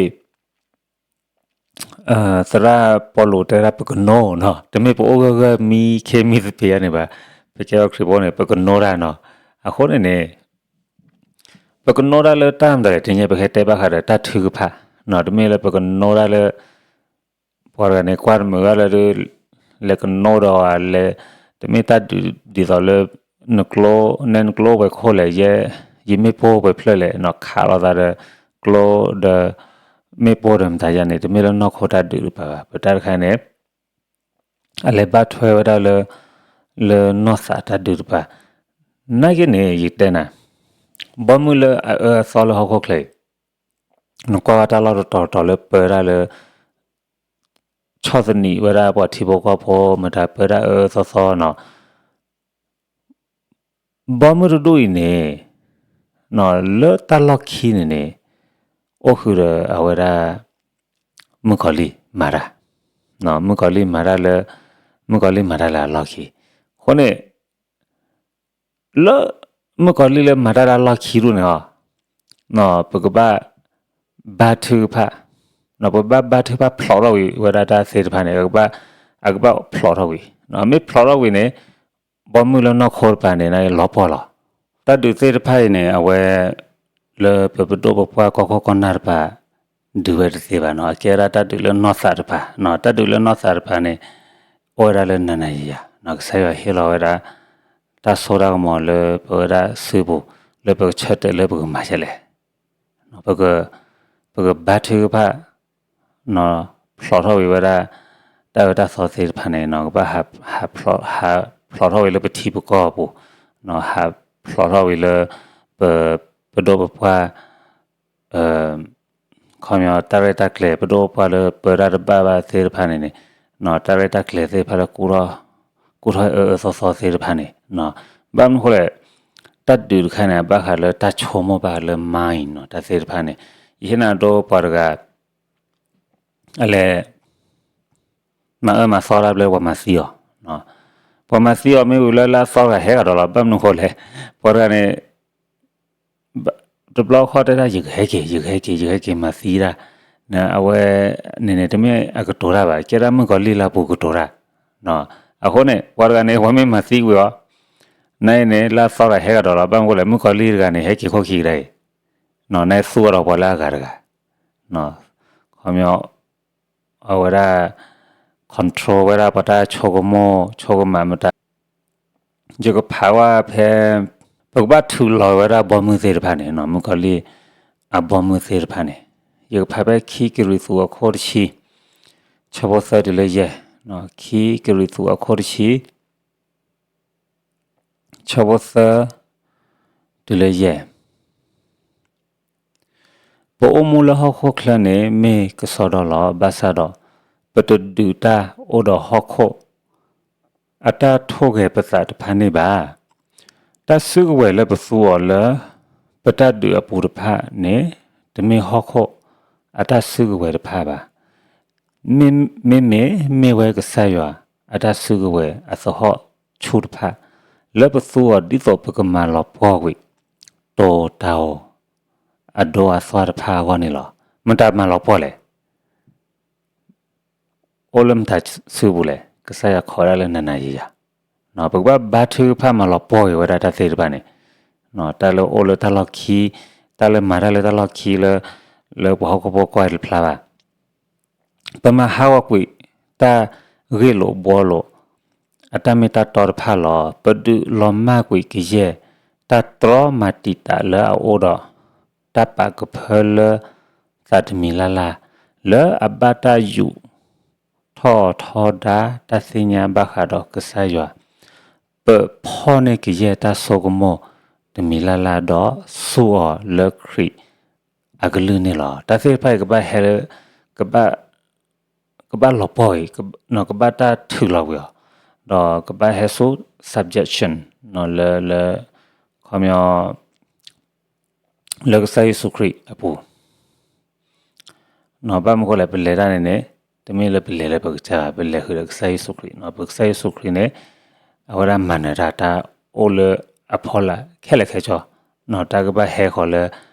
အံၤ သရၣ်ပီလူးတဲဒၣ်ပကနိနီၤ, တမ့ၢ်ပအိၣ်ဂၢၢ်ဂၢၢ်မံခ့မံသပ့ၤယါန့ၣ်ဘၣ်, ပကဲထီၣ်ခရံာ်ဖိန့ၣ် ပကနိတၢ်နီၤ, အဃိန့ၣ်န့ၣ် ပကနိတၢ်လၢတၢ်မတၤလဲၣ် တနံၤပကဟဲတဲဘၣ်ဃးဒီးတၢ်ထုကဖၣ်, တမ့ၢ်လၢပကနိတၢ်လၢ ပှၤတဂၤန့ၣ် ကွၢ်တမုာ်ဘၣ်လၢ လဲၤကနိဒီးလဲၤ တမ့ၢ်တၢ်ဒုးဒ်သိးလၢ နကျိ နဲနကျိအိၣ်ပှဲၤခိၣ်လဲၣ် ယဲ ယမ့ၣ်ပိၢ်ပှဲၤဖျၢၣ်လဲၣ်နီၤ, ခးလိာ်သးဒီး ကျိဒီး မ့ၣ်ပိၢ်ဒီးမတၤယါန့ၣ် တမ့ၢ်လၢနီၢ်ခိတၢ်ဒုးတပၤဘၣ်. ပတၢ်တခါန့ၣ် အလဲၤဘၣ်ထွဲဝဲဒၣ်လၢ လၢနီၢ်သးတၢ်ဒုးတပၤ, နာ်က့န့ၣ် ယတဲနၤ ဘီမုၢ်လၢအအၢအသီလၢဟီၣ်ခိၣ်ချၢအံၤ နကွၢ်ဝဲတၢ်လီၢ်တတီၤတတီၤလၢပၢဒၣ်လၢ ဆီၣ်သနံးဝဲဒၣ်ပှၤထံဖိကီၢ်ဖိ မတၤပၢဒၣ်အၢအၢသီသီနီၤ, ဘီမုၢ်တဒူၣ်အံၤန့ၣ် လၢတၢ်လီၢ်ခံန့ၣ်န့ၣ် အိၣ်ဃုာ်ဒီးအဝဲဒၣ် မုၣ်ကီၤလံၢ်မၤတၢ်, မုၣ်ကီၤလံၢ်မၤတၢ်လၢ မုၣ်ကီၤလံၢ်မၤတၢ်လၢအလီၢ်ခံ, အဃိန့ၣ် လၢ မုၣ်ကီၤလံၢ်လၢမၤတၢ်လၢအလီၢ်ခံဒူၣ်န့ၣ်လီၤ, ပကဘၣ် ဘါထုကဖၣ်, ပဘၣ်ဘါထုကဖၣ်ဖျိးထီၣ်ဝံၤဝဲဒၣ်တၢ်သ့ၣ်တဖၣ်န့ၣ် အကဘၣ်ဖျိးထီၣ်ဝံၤ, မ့ၢ်ဖျိးထီၣ်ဝံၤန့ၣ် ဘီမုၢ်လၢနီၢ်ခိတဖၣ်န့ၣ် လီၤပှီၢ်လီၤ. တၢ်ဒုးသ့ၣ်တဖၣ်အံၤန့ၣ် အဝဲ လၢပပဒိၣ်ပပှၢ်ကီၢ်ခိၣ်ကီၢ်နၢ်တဖၣ် ဒုးဝဲတသ့ဘၣ်နီၤ, အကဲဝဲဒၣ်တၢ်ဒုးလၢနီၢ်သးတဖၣ်, တၢ်ဒုးလၢနီၢ်သးတဖၣ်န့ၣ် အိၣ်ဝဲဒၣ်လၢနၤနၤယၤယၤ, ကစၢ်ယွၤဟ့ၣ်လီၤဝဲဒၣ် တၢ်စိတၢ်ကမီၤလၢပဝဲဒၣ်စုပူၤ လၢပကဆၢတဲာ်လၢပကမၤဒ်လဲၣ် ပကဘါထုကဖၣ် ဖျိးထီၣ်ဝံၤဝဲဒၣ် တၢ်အၢတၢ်သီသ့ၣ်တဖၣ်န့ၣ် ကဘၣ်ဟးဖျိးထီၣ်ဝံၤလၢပထံပကီၢ်အပူၤ, ဟးဖျိးထီၣ်ဝံၤလၢ ပ ပဒိၣ်ပပှၢ် ခီပညီ တၢ်ရဲၣ်တၢ်ကျဲၤ ပဒိၣ်ပပှၢ်လၢပၢတၢ်တဘၣ်ဘၣ်သ့ၣ်တဖၣ်န့ၣ်န့ၣ်, တၢ်ရဲၣ်တၢ်ကျဲၤသ့ၣ်တဖၣ်လၢ ကူၣ်ထီၣ်အၢအၢသီသီသ့ၣ်တဖၣ်န့ၣ်, ဘၣ်မနုၤဃိလဲၣ်, တၢ်ဒုးတခါန့ၣ် ဘၣ်ဃးလၢတၢ်ဆိကမိၣ်ဘၣ်ဃးလၢ mind နီၤ, တၢ်သ့ၣ်တဖၣ်န့ၣ်, ယဟ့ၣ်နၤဒိပှၤတဂၤ အလဲၤ မၤအၢမၤသီတၢ်ဘျဲၣ် ပှၤမၤသံအီၤ, ပှၤမၤသံအီၤမ့ၢ်ဝံၤလၢလၢအသီတဂၤဟဲကဒီးလီၤ. ဘၣ်မနုၤဃိလဲၣ်, ပှၤတဂၤန့ၣ် တဘျီဃီတဲဒၣ် ယကဟဲက့ၤ ယကဟဲက့ၤ ယကဟဲက့ၤမၤသံတၢ်, အဝဲန့ၣ်န့ၣ် တမ့ၢ်အကတိၤတၢ်ဘၣ်, ကဲဒၣ်မုၣ်ကီၤလံၢ်လၢအပူၤကတိၤတၢ်, အဃိန့ၣ် ပှၤတဂၤန့ၣ် ပှၤမ့ၢ်မၤသံဝံၤအီၤ, နအံၤန့ၣ် လၢအသီတဂၤဟဲကဒီးလီၤ. ဘၣ်မနုၤဃိလဲၣ်, မုၣ်ကီၤလံၢ်တဂၤန့ၣ် ဟဲက့ၤခိၣ်ခံကဒါအံၤ, နသူအီၤဒီးပှၤလၢအဂၤတဂၤ, ခီပညီ အဝဲဒၣ် control ဝဲဒၣ်ပှၤတၢ်ဆိကမိၣ်ဆိကမးမတၤ, ယကဖးဝဲဖဲ ပကဘၣ်ထုးလီၤဝဲဒၣ်ဘီမုၢ်သ့ၣ်တဖၣ်န့ၣ်, မုၣ်ကီၤလံၢ်အဘီမုၢ်သ့ၣ်တဖၣ်န့ၣ်, ယကဖးဖဲခံကရံၣ်သူးအခိၣ်တဆံ ဆၢဖိသၢတုၤလၢယဲၢ်, ခံကရံၣ်သူးအခိၣ်တဆံ ဆၢဖိသၢ တုၤလၢယဲၢ်. ပအိၣ်မူလၢဟီၣ်ခိၣ်ချၢန့ၣ် မ့ၢ်ကစီဒီလီၤ. ဘၣ်ဆၣ်ဒီး ပတဒုးတၢ်အိၣ်ဒီးဟီၣ်ခိၣ် အတၢ်ထိၣ်ဂဲၤပသးတဖၣ်န့ၣ်ဘၣ်. တၢ်စုကဝဲၤလၢပသူအီၤလၢ ပတၢ်ဒုးအပူၤတဖၣ်န့ၣ် တမ့ၢ်ဟီၣ်ခိၣ်အတၢ်စုကဝဲၤတဖၣ်ဘၣ်. မ့မ့ၢ် မ့ၢ်ဝဲကစၢ်ယွၤအတၢ်စုကဝဲၤအသဟီၣ်ဆူၣ်တဖၣ် လၢပသူအီၤဒ်သိးပကမၤလီၤပှီၢ်ကွံာ် တိၤတၤဧိၤ အဒိအသွၣ်တဖၣ်အဂီၢ်န့ၣ်လီၤ. မတၤမၤလီၤပှီၢ်လဲၣ်. အိၣ်လၢမတၤစုပူၤလဲၣ်. ကစၢ်ယွၤခိးဝဲဒၣ်လၢနၤနၤယၤယၤ, ပကဘၣ်ဘါထုကဖၣ်မၤလီၤပှီၢ်က့ၤဝဲဒၣ်တၢ်သ့ၣ်တဖၣ်န့ၣ်, တၢ်လၢအိၣ်လၢတၢ်လီၢ်ခံ, တၢ်လၢမၤတၢ်လၢတၢ်လီၢ်ခံလၢ လၢပှၤဟီၣ်ခိၣ်ဖိကွၢ်တဖျါဘၣ်. ပမၤဟးဂီၤကွံာ် တၢ်ဂ့ၢ်လိာ်ဘှီလိာ် အတၢ်မ့ၢ်တၢ်တီတဖၣ်လီၤ. ပဒုးလီၤမၢ်ကွံာ်ကယဲၢ် တၢ်တြီမၤတံာ်တာ်လၢအအိၣ်ဒီး တၢ်ပာ်ကဖၢလၢသးတမံၤလၢ်လၢ် လၢအဘၣ်တၢ်ယူးထီၣ်ထီဒါတၢ်သ့ၣ်ညါဘၣ်ဃးဒီးကစၢ်ယွၤ, ပဖီၣ်န့ၢ်ကယဲၢ်တၢ်ဆိကမိၣ်တမံၤလၢ်လၢ်ဒီး ဆူၣ်အီၤလၢခရံာ်အကလုၢ်န့ၣ်လီၤ. တၢ်သ့ၣ်တဖၣ်အံၤ ကဘၣ်ဟဲလၢ ကဘၣ်လီၤပှီၢ်အံၤ, ကဘၣ်တၢ်ထုးလီၤကွံာ်အီၤ, ဒီးကဘၣ်ဟဲဆူ subjection လၢ လၢ ခီပညီ လၢကစၢ်ယ့ၣ်ၡူးခရံာ်အပူၤ, ဘၣ်မနုၤဃိလဲၣ် ပလဲၤတၢ်န့ၣ်န့ၣ် တမ့ၢ်လၢပလဲၤလၢပကစၢ်ဘၣ်, ပလဲၤဃုာ်ဒီးကစၢ်ယ့ၣ်ၡူးခရံာ်, ပကစၢ်ယ့ၣ်ၡူးခရံာ်န့ၣ် အဝဲဒၣ်မၤနၢၤတၢ် တၢ်အိၣ်လၢအဖီလာ်ခဲလၢာ်ခဲဆ့, တၢ်ကဘၣ်ဟဲဃီၤလၢ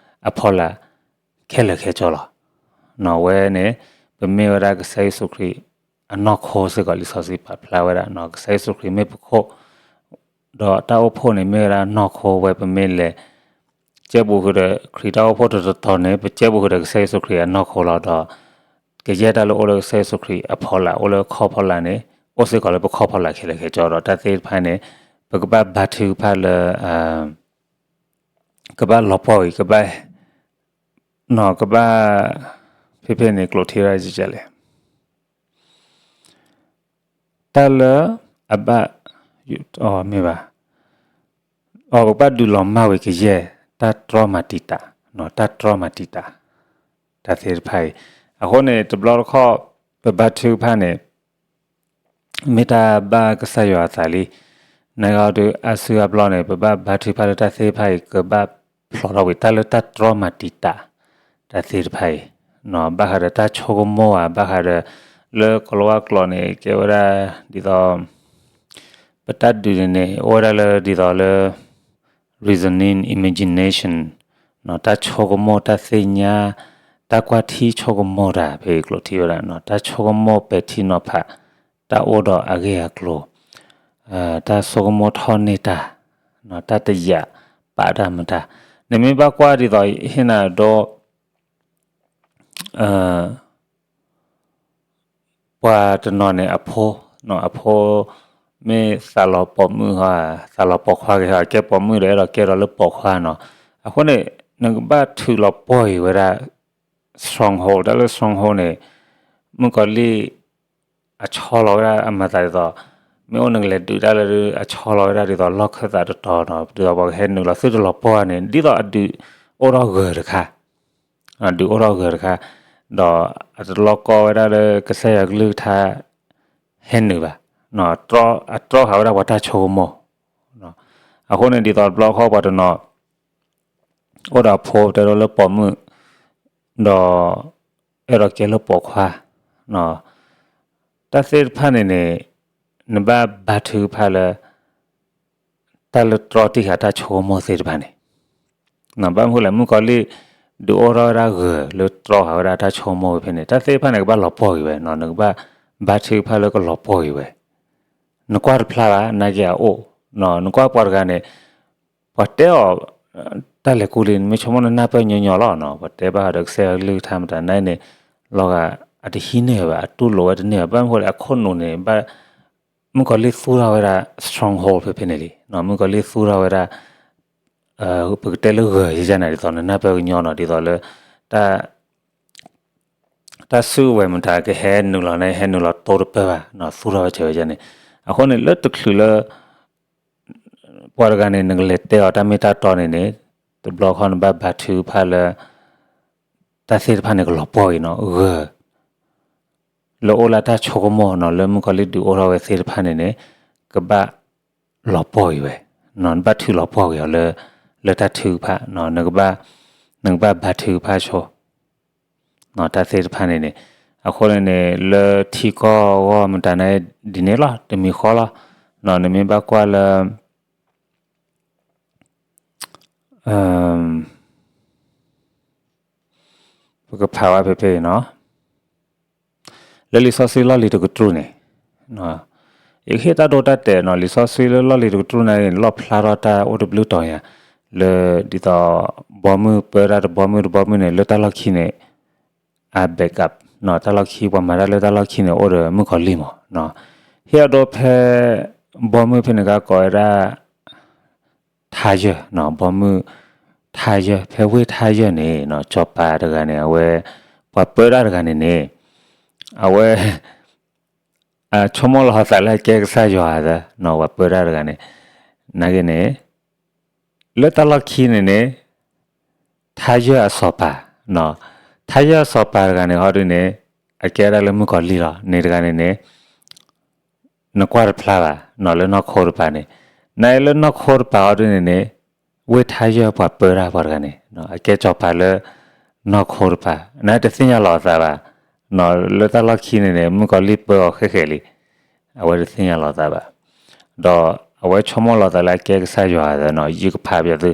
အဖီလာ်ခဲလၢာ်ခဲဆ့လီၤ. ဝဲန့ၣ် ပမ့ၢ်ဝဲဒၣ်ကစၢ်ယ့ၣ်ၡူးခရံာ်အနီၢ်ခိစ့ၢ်ကီး လံာ်စီဆှံပာ်ဖျါဝဲဒၣ်, ကစၢ်ယ့ၣ်ၡူးခရံာ်မ့ၢ်ပခိၣ် ဒီးတၢ်အိၣ်ဖှိၣ်န့ၣ် မ့ၢ်ဝဲဒၣ်နီၢ်ခိဝဲ ပမ့ၢ်လဲၤ ကဲဘူးဃုာ်ဒီးခရံာ်တၢ်အိၣ်ဖှိၣ်တတီၤတီၤန့ၣ် ပကဲဘူးဃုာ်ဒီးကစၢ်ယ့ၣ်ၡူးခရံာ်အနီၢ်ခိလီၤ. ဒီးကယဲၢ်တၢ်လၢအိၣ်လၢကစၢ်ယ့ၣ်ၡူးခရံာ်အဖီလာ် အိၣ်လၢခီၣ်ဖီလာ်န့ၣ် အိၣ်စ့ၢ်ကီးလၢပခီၣ်ဖီလာ်ခဲလၢာ်ခဲဆ့ဒီး တၢ်သ့ၣ်တဖၣ်န့ၣ် ပကဘၣ်ဘါထုကဖၣ်လၢ ကဘၣ်လီၤပှီၢ်အံၤ ကဘၣ် ကဘၣ် ဖဲဖဲန့ၣ် ကျိးထံရၢ်လဲၣ် တၢ်လၢအဘၣ် မ့ၢ်ဘၣ် အပကဘၣ်ဒုးလီၤမၢ်ဝံၤကယဲၢ် တၢ်တြီမၤတံာ်တာ်, တၢ်တြီမၤတံာ်တာ် တၢ်သ့ၣ်တဖၣ်အံၤ, အဃိန့ၣ် တဘျီတခီၣ် ပဘါထုကဖၣ်န့ၣ် မ့ၢ်တၢ်ဘၣ်ကစၢ်ယွၤအသးလံ. နဂီၢ်ဒုးအါစုအါဘျီန့ၣ် ပဘၣ်ဘါထုကဖၣ်လၢတၢ်သ့ၣ်တဖၣ်အံၤ ကဘၣ်ဖျိးထီၣ်ဝံၤ တၢ်လၢတၢ်တြီမၤတံာ်တာ် တၢ်သ့ၣ်တဖၣ်အံၤ, ဘၣ်ဃးဒီးတၢ်ဆိကမိၣ်ဧါ, ဘၣ်ဃးဒီး လၢကီၤလၤဝါကျိာ်န့ၣ် ကဲဝဲဒၣ် ဒ်သိး ပတၢ်ဒုးန့ၣ်န့ၣ် အိၣ်ဝဲဒၣ်လၢဒ်သိးလၢ reasoning, imagination တၢ်ဆိကမိၣ် တၢ်သ့ၣ်ညါ တၢ်ကွၢ်ထံဆိကမိၣ်တၢ် ဖဲကျိာ်ထံဝဲဒၣ် တၢ်ဆိကမိၣ်ပဲာ်ထံနီၤဖး, တၢ်အိၣ်ဒီးအဂ့ၢ်အကျိၤ, တၢ်ဆိကမိၣ်ထီၣ်န့ၢ်တၢ်, တၢ်တယာ်ပာ်တၢ်မတၤ, နမ့ၢ်ဘၣ်ကွၢ်ဒ်သိးဟ့ၣ်နၤဒိ ပှၤတနီၤန့ၣ် အဖိ, အဖိမ့ၢ်သးလီၤပိာ်မုၣ်ဟီ, သးလီၤပိာ်ခွါက့ၤဟီ, ကဲပိာ်မုၣ်ဒီးအဲၣ်ဒိးကဲထီၣ်လၢပိာ်ခွါနီၤ. အဃိန့ၣ် နကဘၣ်ထုးလီၤပှီၢ်က့ၤဝဲဒၣ် stronghold, တၢ်လၢ stronghold န့ၣ် မုၣ်ကီၤလံၢ် အဆီလီၤဝဲဒၣ်အမၤသးဒ်သိး, မ့ၢ်အိၣ်နကလဲၤဒုးတၢ်လၢ အဆီလီၤဝဲဒၣ်ဒ်သိးလီၢ်ခၢၣ်သးတတီၤနီၤ, ဒ်သိးပှၤကဟဲနုာ်လီၤသုတလီၤပှီၢ်န့ၣ် ဒ်သိးအဒုးအိၣ်ထီၣ်ဂၢၤတခါ, ဒုးအိၣ်ထီၣ်ဂၢၤတခါ, ဒီးအတလီၤကီဝဲဒၣ်လၢကစၢ်ယွၤကလုၢ်ကထါ ဟဲနုာ်ဘၣ်, အတြီဃာ်ဝဲဒၣ်ပှၤတၢ်ဆိကမိၣ်. အဃိန့ၣ်ဒ်သိးတဘျီဃီပှၤတနီၤ အိၣ်ဒီးအဖိတဲဒိလၢပိာ်မုၣ်, ဒီးအဲၣ်ဒိးကဲလၢပိာ်ခွါ, တၢ်သ့ၣ်တဖၣ်န့ၣ်န့ၣ် နဘၣ်ဘါထုကဖၣ်လၢ တၢ်လၢတြီတံၢ်ဃာ်တၢ်ဆိကမိၣ်သ့ၣ်တဖၣ်န့ၣ်, ဘၣ်မနုၤလဲၣ် မုၣ်ကီၤလံၢ် ဒုးအိၣ်ထီၣ်ဝဲဒၣ်ဂၢၤလၢတြီဃာ်ဝဲဒၣ်တၢ်ဆိကမိၣ်ဝဲဖဲန့ၣ် တၢ်သ့ၣ်တဖၣ်န့ၣ် ကဘၣ်လီၤပှီၢ်က့ၤဝဲ, နကဘၣ်ဘါထုကဖၣ်လၢကလီၤပှီၢ်က့ၤဝဲ, နကွၢ်တဖျါဘၣ် နာ်က့အအိၣ်, နကွၢ်ပှၤတဂၤန့ၣ် ပှၤတဲအီၤ တၢ်လဲၤကူလံ နမ့ၢ်ဆိကမိၣ်နနၢ်ပၢၢ်ညီညီလီၤ, ပှၤတဲဘၣ်ဒီးကစၢ်ယွၤကလုၢ်ကထါမတၤန့ၣ်န့ၣ်, လီၤဂာ် အတဟံးန့ၢ်ဝဲဘၣ် အတူၢ်လိာ်ဝဲတန့ၢ်ဘၣ်, ဘၣ်မနုၤလဲၣ် အခိၣ်နူာ်န့ၣ် ဘၣ် မုၣ်ကီၤလံၢ်သူၣ်ထီၣ်ဝဲဒၣ် stronghold ဖဲဖဲန့ၣ်လံ, မုၣ်ကီၤလံၢ်သူၣ်ထီၣ်ဝဲဒၣ် ပကတဲလၢဂၢၤယဲန့ၣ် ဒ်သိးနနၢ်ပၢၢ်ကညီနီၤ ဒ်သိးလၢ တၢ်စုကဝဲၤမတၤကဟဲနုာ်လီၤန့ၣ် ဟဲနုာ်လီၤတိတပၢၢ်ဘၣ်, သူၣ်ထီၣ်ဝဲစၢၤဝဲန့ၣ်, အဃိန့ၣ် လၢတချုးလၢ ပှၤတဂၤန့ၣ် နကလဲၤတဲအီၤတၢ်မ့ၢ်တၢ်တီန့ၣ်န့ၣ် တဘျီဃီနဘၣ်ဘါထုကဖၣ်လၢ တၢ်သ့ၣ်တဖၣ်န့ၣ် ကလီၤပှီၢ်က့ၤနီၤ, ဂၢၤ လၢအိၣ်လၢတၢ်ဆိကမိၣ်နီၤ လၢမုၣ်ကီၤလံၢ်ဒုးအိၣ်ထီၣ်ဝဲသ့ၣ်တဖၣ်န့ၣ်န့ၣ် ကဘၣ်လီၤပှီၢ်က့ၤဝဲ, နဘၣ်ထုးလီၤပှီၢ်က့ၤအီၤလၢ လၢတၢ်ထုကဖၣ်, နကဘၣ် နကဘၣ်ဘါထုကဖၣ်ဆိ တၢ်သ့ၣ်တဖၣ်န့ၣ်န့ၣ်, အဃိန့ၣ်န့ၣ် လၢထံကီၢ်အဂီၢ်မတၤန့ၣ် ဒ်န့ၣ်လီၤ တမံၤဃီလီၤ, နမ့ၢ်ဘၣ်ကွၢ်လၢ ပကဖးဝဲဖဲဖဲအံၤနီၤ, လၢလံာ်စီဆှံလီၢ်လံၤတကတြူၢ်န့ၣ်, ယကဟ့ၣ်တၢ်ဒိတၢ်တဲာ်နီၤ လံာ်စီဆှံလၢလီၢ်လံၤတကတြူၢ်န့ၣ် လီၣ်ဖျါထီၣ်တၢ်အိၣ်တဘျုးတီၤညါ, လၢဒ်သိး ဘီမုၢ်ပၢတၢ်တဘီမုၢ်တဘီမုၢ်န့ၣ် လၢတၢ်လီၢ်ခံန့ၣ် အ backup တၢ်လီၢ်ခံ ပှၤမၤတၢ်လၢတၢ်လီၢ်ခံန့ၣ် အိၣ်ဒီးမုၣ်ကီၤလံၢ်မး, ဟ့ၣ်အဒိဖဲ ဘီမုၢ်ဖဲန့ၣ်ကကိးဝဲဒၣ် ထါယၢၢ်, ဘီမုၢ်ထါယၢၢ် ဖဲဝ့ၢ်ထါယၢၢ်န့ၣ် စီၤပၤတဂၤန့ၣ် အဝဲ ပှၤပၢတၢ်တဂၤန့ၣ်န့ၣ် အဝဲ ဆိကမိၣ်လီၤသးလၢအကဲကစၢ်ယွၤသၢ, ပှၤပၢတၢ်တဂၤန့ၣ် နာ်က့န့ၣ် လၢတၢ်လီၢ်ခံန့ၣ်န့ၣ် ထါယၢၢ်အစီၤပၤ, ထါယၢၢ်အစီၤပၤတဂၤန့ၣ် ဟီဒုန့ၣ် အကဲဒၣ်လၢမုၣ်ကီၤလံၢ်လီၤ, န့ၣ်တဂၤန့ၣ်န့ၣ် နကွၢ်တဖျါဘၣ် လၢနီၢ်ခိတပၤန့ၣ်, နလၢနီၢ်ခိတပၤဟီဒုန့ၣ်န့ၣ် ဝ့ၢ်ထါယၢၢ်ပှၤပၢတၢ်ပှၤတဂၤန့ၣ် အကဲစီၤပၤလၢ နီၢ်ခိတပၤ နတသ့ၣ်ညါလီၤအသးဘၣ်, လၢတၢ်လီၢ်ခံန့ၣ်န့ၣ် မုၣ်ကီၤလံၢ်ပၢအီၤဃဲးဃဲးလံ, အဝဲတသ့ၣ်ညါလီၤအသးဘၣ်, ဒီးအဝဲဆိကမိၣ်လီၤသးလၢအကဲကစၢ်ယွၤသၢနီၤ ယကဖးပျဲသု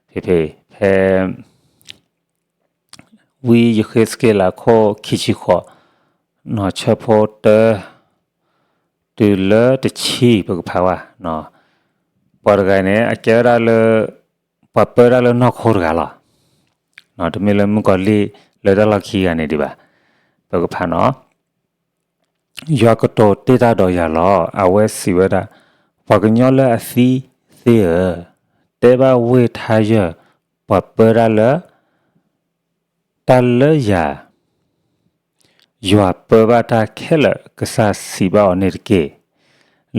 ဖဲဖဲ ဖဲ ဝံယဃ့းစက့လးခိၣ်ခံဆံဃိး, နီၢ်ဆၢဖိတၢ တုၤလၢတဆံ ပကဖးဝဲ, ပှၤတဂၤန့ၣ် အကဲဝဲဒၣ်လၢ ပှၤပၢတၢ်လၢနီၢ်ခိတဂၤလီၤ, တမ့ၢ်လၢမုၣ်ကီၤလံၢ်လၢတၢ်လီၢ်ခံဂၤန့ၣ်ဒံးဘၣ်, ပကဖးနီၤ ယွၤကတိၤတ့ၢ်တၢ်ဒီးယၤလီၤ. အဝဲစံးဝဲဒၣ်, ပှၤကညီလၢအသံသ့ဧၢ, တဲဘၣ်ဝ့ၢ်ထါယၢၢ် ပှၤပၢတၢ်လၢ တၢ်လၢယၤ ယွၤပၢဘၣ်တၢ်ခဲလၢာ်ကစၢ်စံးဘၣ်အီၤန့ၣ်တက့ၢ်.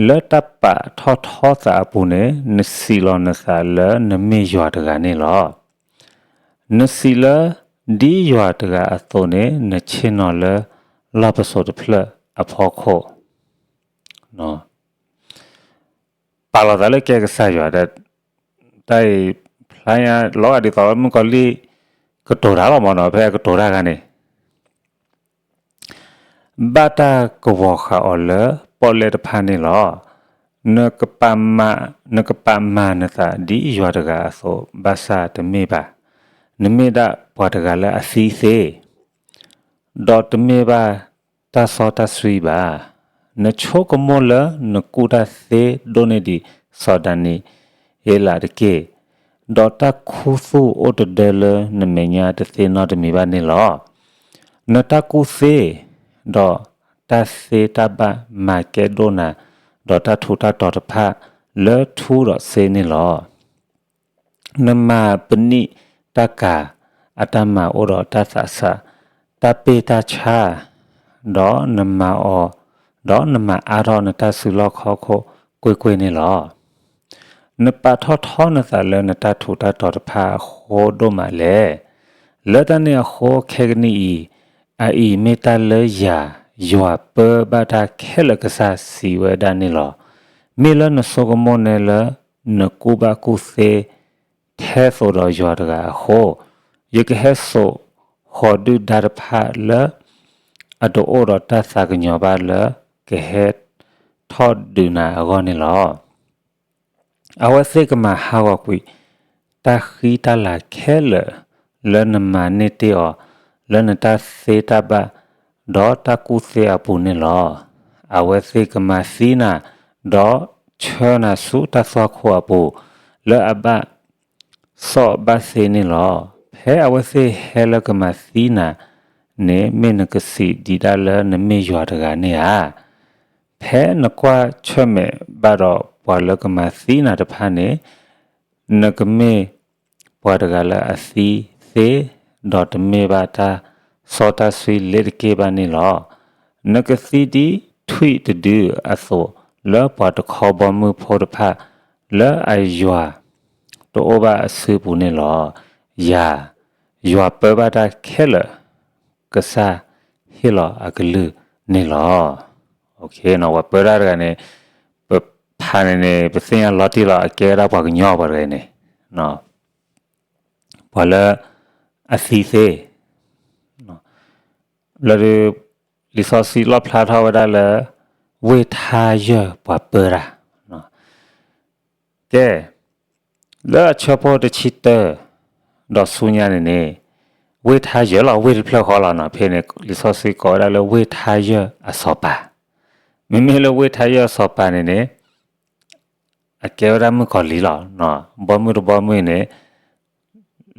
လၢတၢ်ပာ်ထီၣ်ထီသးအပူၤန့ၣ် နစံးလီၤနသးလၢနမ့ၢ်ယွၤတဂၤန့ၣ်လီၤ. နစံးလၢ ဒ်ယွၤတဂၤအသိးန့ၣ် နဆ့ၣ်နီၤလၢလီၢ်ပစိာ်တဖျၢၣ်အဖီခိၣ် ပာ်လီၤသးလၢကဲကစၢ်ယွၤ, တၢ်အံၤဖျါညါလီၤဂာ်ဒ်သိးမုၣ်ကီၤလံၢ် ကတိၤတၢ်လီၤမးနီၤ, ဖဲအကတိၤတၢ်ခါန့ၣ် ဘၣ်တၢ်ကဝီၤဃာ်အီၤလၢပီၣ်လဲၣ်တဖၣ်န့ၣ်လီၤ. နကပာ်မၤနသးဒ်ယွၤတဂၤအသိးဘၣ်ဆၣ်တမ့ၢ်ဘၣ်. နမ့ၢ်ဒၣ်ပှၤတဂၤလၢအသံသ့ ဒီးတမ့ၢ်ဘၣ်တၢ်စီတၢ်ဆှံဘၣ်. နဆိကမိၣ်လၢနကူၣ်တၢ်သ့ဒိၣ်န့ၢ်ဒံးစီၤဒၤနံးယ့လးတက့ၢ်. ဒီးတၢ်ခူသူၣ်အိၣ်တဒၢလၢနမဲာ်ညါတသ့နီတမံၤဘၣ်န့ၣ်လီၤ. နတၢ်ကူၣ်သ့, ဒီးတၢ်သ့တၢ်ဘၣ်မၤကဲဒိၣ်နၤ, ဒီးတၢ်ထူးတၢ်တီၤတဖၣ်လၢထူဒီးစ့န့ၣ်လီၤ. နမၤပနံာ်တၢ်ကၤအတၢ်မၤအိၣ်ဒီးတၢ်သးစၢ်, တၢ်ပ့ၢ်တၢ်ဆါ, ဒီးနမၤအီၤ, ဒီးနမၤအါထီၣ်နတၢ်စုလီၢ်ခီၣ်ခိၣ်ကွ့ၢ်ကွ့ၢ်န့ၣ်လီၤ. နပာ်ထီၣ်ထီနသးလၢနတၢ်ထူးတၢ်တီၤတဖၣ်အဃိဒိၣ်မးလဲၣ်. လၢတၢ်န့ၣ်အဃိခဲကနံၣ်အံၤ, အအံၤမ့ၢ်တၢ်လၢယၤ, ယွၤပၢဘၣ်တၢ်ခဲလၢာ်ကစၢ်စံးဝဲဒၣ်န့ၣ်လီၤ. မ့ၢ်လၢနဆိကမိၣ်နဲလၢနကူၣ်ဘၣ်ကူၣ်သ့ ထဲသိးဒီးယွၤတဂၤအဃိ, ယကဟဲစိာ်ဟီၣ်ဒုၣ်ဒါတဖၣ်လၢ အတအိၣ်ဒီးတၢ်သးကညီၤဘၣ်လၢကဟဲထီၣ်ဒုးနၤအဂီၢ်န့ၣ်လီၤ. အဝဲသ့ၣ်ကမၤဟးဂီၤကွံာ် တၢ်ဃံတၢ်လၤခဲလၢာ်လၢနမၤန့ၢ်တ့ၢ်အီၤ လၢနတၢ်သ့တၢ်ဘၣ် ဒီးတၢ်ကူၣ်သ့အပူၤန့ၣ်လီၤ. အဝဲသ့ၣ်ကမၤသံနၤ, ဒီးဆှၢနၤဆူတၢ်သွၣ်ခိၣ်အပူၤ လၢအဘၣ် စီၣ်ဘၣ်သ့န့ၣ်လီၤ. ဖဲအဝဲသ့ၣ်ဟဲလၢကမၤသံနၤန့ၣ် မ့ၢ်နကစံးဒံးဒၣ်လၢနမ့ၢ်ယွၤတဂၤန့ၣ်ဧါ. ဖဲနကွၢ်ဆၢၣ်မဲာ်ဘၣ်ဒီးပှၤလၢကမၤသံနၤတဖၣ်န့ၣ်, နကမ့ၢ်ပှၤတဂၤလၢအသံသ့, ဒီးတမ့ၢ်ဘၣ်တၢ်စီတၢ်ဆှံလ့ၤတက့ၢ်ဘၣ်န့ၣ်လီၤ. နကသံဒ်ထွံၣ်တဒုအသိး လၢပှၤတခီဘီမုၢ်ဖိတဖၣ် လၢအယွၤ တအိၣ်ဘၣ်အစုပူၤန့ၣ်လီၤ. ယၤ, ယွၤပၢဘၣ်တၢ်ခဲလၢာ် ကစၢ်ဟ့ၣ်လီၤအကလုၢ်န့ၣ်လီၤ. ပှၤပၢတၢ်တဂၤန့ၣ်, ပဖးန့ၣ်န့ၣ် ပသ့ၣ်ညါလီၤတံၢ်လီၤ အကဲဝဲဒၣ်ပှၤကညီပှၤတဂၤန့ၣ်, ပှၤလၢအသံသ့ လၢ လံာ်စီဆှံလီၣ်ဖျါထီၣ်ဝဲဒၣ်လၢ ဝ့ၢ်ထါယၢၢ်ပှၤပၢတၢ်, ကဲ, လၢအဆၢဖိတဆံတၢ ဒီးဆူညါန့ၣ်န့ၣ်, ဝ့ၢ်ထါယၢၢ်လီၤ ဝ့ၢ်တဖျၢၣ်ဃီလီၤနီၤ. ဖဲန့ၣ် လံာ်စီဆှံကိးဝဲဒၣ်လၢဝ့ၢ်ထါယၢၢ်အစီၤပၤ, မ့မ့ၢ်လၢဝ့ၢ်ထါယၢၢ်အစီၤပၤန့ၣ်န့ၣ် အကဲဝဲဒၣ်မုၣ်ကီၤလံၢ်လီၤ. ဘီမုၢ်တဘီမုၢ်န့ၣ်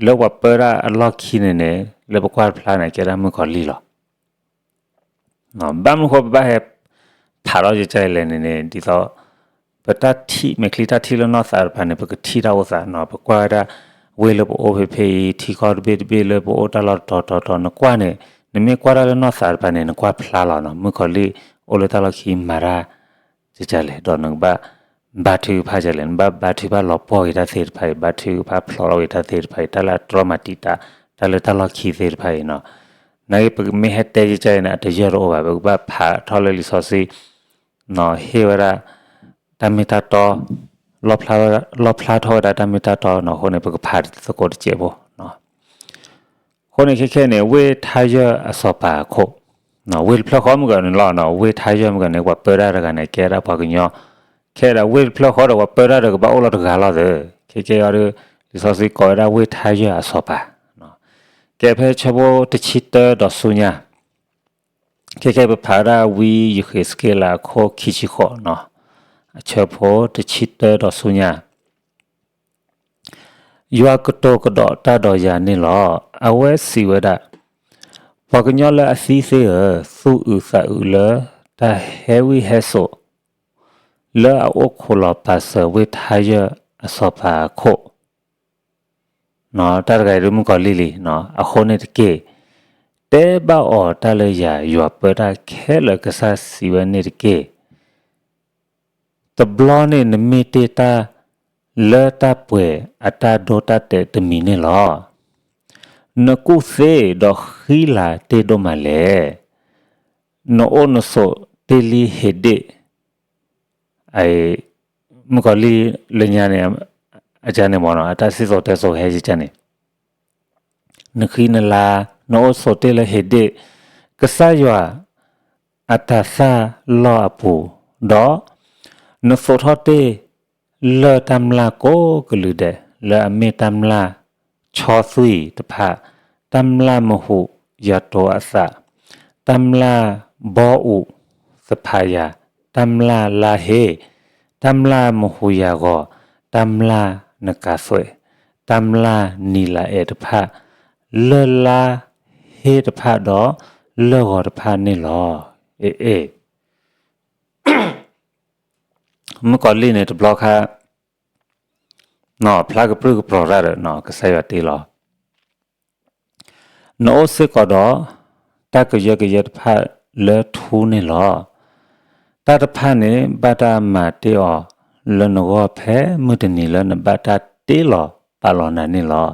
လၢပှၤပၢတၢ်အလီၢ်ခံန့ၣ်န့ၣ် လၢပကွၢ်တဖျါန့ၣ် အကဲဒၣ်မုၣ်ကီၤလံၢ်လီၤ. ဘၣ်မနုၤဃိပဘၣ်ဟဲ ဖးထီၣ်ယကဲလဲၣ်န့ၣ်န့ၣ် ဒ်သိး ပတၢ်ထံၣ်မဲာ်ချံတၢ်ထံၣ်လၢနီၢ်သးတဖၣ်န့ၣ် ပကထံၣ်တၢ်အိၣ်သးနီၤ. ပကွၢ်ဝဲဒၣ် ဝ့ၢ်လၢပအိၣ်ဖဲဖဲအံၤ ထံကီၢ်တဘ့ၣ်တဘ့ၣ်လၢပအိၣ်တၢ်လီၢ်တတီၤတီၤတီၤ နကွၢ်န့ၣ် နမ့ၢ်ကွၢ်တၢ်လၢနီၢ်သးတဖၣ်န့ၣ် နကွၢ်ဖျါလီၤနီၤ. မုၣ်ကီၤလံၢ်အိၣ်လၢတၢ်လီၢ်ခံမၤတၢ် ကကလဲၣ် ဒီးနကဘၣ် ဘါထုကဖၣ်ကလဲၣ်, နဘၣ်ဘါထုကဖၣ်လီၤပှီၢ်က့ၤတၢ်သ့ၣ်တဖၣ်အံၤ, ဘါထုကဖၣ်ဖျိးထီၣ်က့ၤတၢ်သ့ၣ်တဖၣ်အံၤ, တၢ်လၢအတြီမၤတံာ်တာ် တၢ်လၢတၢ်လီၢ်ခံသ့ၣ်တဖၣ်အံၤနီၤ. နာ်က့ ပမ့ၢ်ဟဲတဲကကလဲၣ်န့ၣ် အတယၢၢ်တအိၣ်ဘၣ်, ပကဘၣ်ဖးထီၣ်လၢလံာ်စီဆှံ ဟ့ၣ်ဝဲဒၣ် တၢ်မ့ၢ်တၢ်တီ, လီၣ်ဖျါထီၣ်ဝဲဒၣ်တၢ်မ့ၢ်တၢ်တီနီၤ. အဃိန့ၣ် ပကဖးသကိးတစဲးဖိ အဃိန့ၣ် ခဲခဲန့ၣ် ဝ့ၢ်ထါယၢၢ်အစီၤပၤအခိၣ်, ဝ့ၢ်တဖျၢၣ်ဃီမုၢ်ကီၤန့ၣ်လီၤ. ဝ့ၢ်ထါယၢၢ်မုၢ်ကီၤန့ၣ် ပှၤပၢတၢ်တဂၤန့ၣ် ကဲဒၣ်ပှၤကညီ, ခဲဒၣ်ဝ့ၢ်တဖျၢၣ်ဃီဒီး ပှၤပၢတၢ်ဒီးကဘၣ်အိၣ်လီၤတဂၤလီၤသၢ. ခဲကဲအံၤဒီး လံာ်စီဆှံကိးဝဲဒၣ်ဝ့ၢ်ထါယၢၢ်အစီၤပၤ, ကဲဖဲဆၢဖိတဆံတၢဒီးဆူညါ, ခဲခဲပဖးဝဲဒၣ်ဝံယဃ့းစက့လးအခိၣ်ခံဆံဃိး, အဆၢဖိတဆံတၢဒီးဆူညါ ယွၤကတိၤကဒီးတၢ်ဒီးယၤန့ၣ်လီၤ. အဝဲစံးဝဲဒၣ်, ပှၤကညီလၢအသံသ့ဧၢ, သူၣ်အုးသးအုးလၢတၢ်ဟဲဝံဟဲစိာ် လၢအအိၣ်ခိးလီၤပာ်စၢၤဝ့ၢ်ထါယၢၢ်အစီၤပၤအခိၣ် တၢ်တဂၤအံၤဒ်မုၣ်ကီၤလံၢ်လံ, အဃိန့ၣ်တက့ၢ်. တဲဘၣ်အီၤတၢ်လၢယၤ, ယွၤပၢတၢ်ခဲလၢာ်ကစၢ်စံးဝဲန့ၣ်တက့ၢ်. တဘျီန့ၣ်နမ့ၢ်တ့ၢ်တၢ်လၢတၢ်ပှဲၤအတၢ်ဒိတၢ်တဲာ်တမံၤန့ၣ်လီၤ. နကူၣ်သ့ဒီးဃံလၤတ့ၢ်ဒိၣ်မးလဲၣ်. နအိၣ်နဆိးတ့ၢ်လံဟ့းဒ့ၣ် မုၣ်ကီၤလံၢ်လၢညါန့ၣ် အကန့ၣ်မ့ၢ်နီၤ အတၢ်စံၣ်စိၤတဲစိၤဟဲယကန့ၣ် နဃံနလၤ နအိၣ်ဆိးတ့ၢ်လၢဟ့းဒ့ၣ် ကစၢ်ယွၤအတၤသၣ်လီၢ်အပူၤ, ဒီးနသိးထီၣ်တ့ၢ်လၢတၢ်မျၢ်ကိးကလုာ်ဒဲး လၢအမ့ၢ်တၢ်မျၢ်ဆီသွံၣ်တဖၣ်, တၢ်မျၢ်မဟူးယၤတိၤအသး, တၢ်မျၢ်ဘီအူးသဖးယၤ, တၢ်မျၢ်လါဟ့, တၢ်မျၢ်မဟူးယၤဂီၤ, တၢ်မျၢ်နကၤသွဲး, တၢ်မျၢ်နံၤလၤအဲၣ်တဖၣ်, လၢၢ်လါဟ့တဖၣ်ဒီး လၢၢ်ဂီၤတဖၣ်န့ၣ်လီၤ. အ့ အ့ မုၣ်ကီၤလံၢ်န့ၣ်တဘျီခါ ဖျါကပြုၢ်ကပြီၤတၢ်ဒီး ကစၢ်ယွၤတ့လီၤ နအိၣ်စ့ၢ်ကီးဒီး တၢ်ကယၢကယဲတဖၣ်လၢထူန့ၣ်လီၤ. တၢ်တဖၣ်န့ၣ် ဘၣ်တၢ်မၤတ့ၢ်အီၤလၢနဂီၢ် ဖဲမုၢ်တနံၤလၢနဘၣ်တၢ်တ့လီၤပာ်လီၤနၤန့ၣ်လီၤ.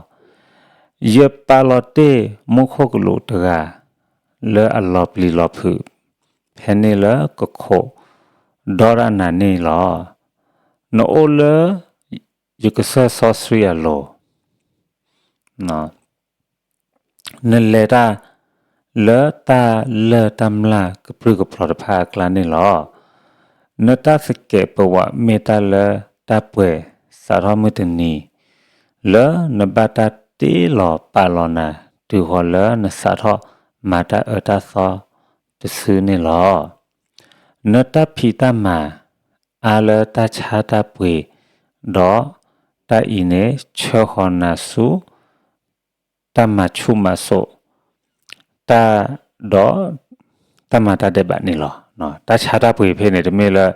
ယပာ်လီၤတ့ၢ်မူခိၣ်ကလူးတဂၤ လၢအလီၤပျံၤလီၤဖုး ဖဲန့ၣ်လၢကခိးဒီဒၣ်နၤန့ၣ်လီၤ. နအိၣ်လၢယကစၢၢ်စီဆှံအလိၤ နလဲၤတၢ်လၢတၢ်လၢၢ်တၢ်မျၢ်ကပြုၢ်ကပြီၤတဖၣ်အကျါန့ၣ်လီၤ. နတၢ်သကဲးပဝးမ့ၢ်တၢ်လၢတၢ်ပှဲၤ စးထီၣ်မုၢ်တနံၤ လၢနဘၣ်တၢ်တ့လီၤပာ်လီၤနၤ တုၤဃီၤလၢနစးထီၣ်မၤတၢ်အၢတၢ်သီတစုန့ၣ်လီၤ. နတၢ်ဖံးတၢ်မၤအါလၢတၢ်ဆါတၢ်ပှ့ၤ ဒီးတၢ်အံၤန့ၣ် ဆှၢဃီၤနၤဆူ တၢ်မၤဆူၣ်မၤစိး တၢ်ဒီး တၢ်မၤတၢ်ဒဲးဘးန့ၣ်လီၤ. တၢ်ဆါတၢ်ပှ့ၤဖဲန့ၣ် တမ့ၢ်လၢ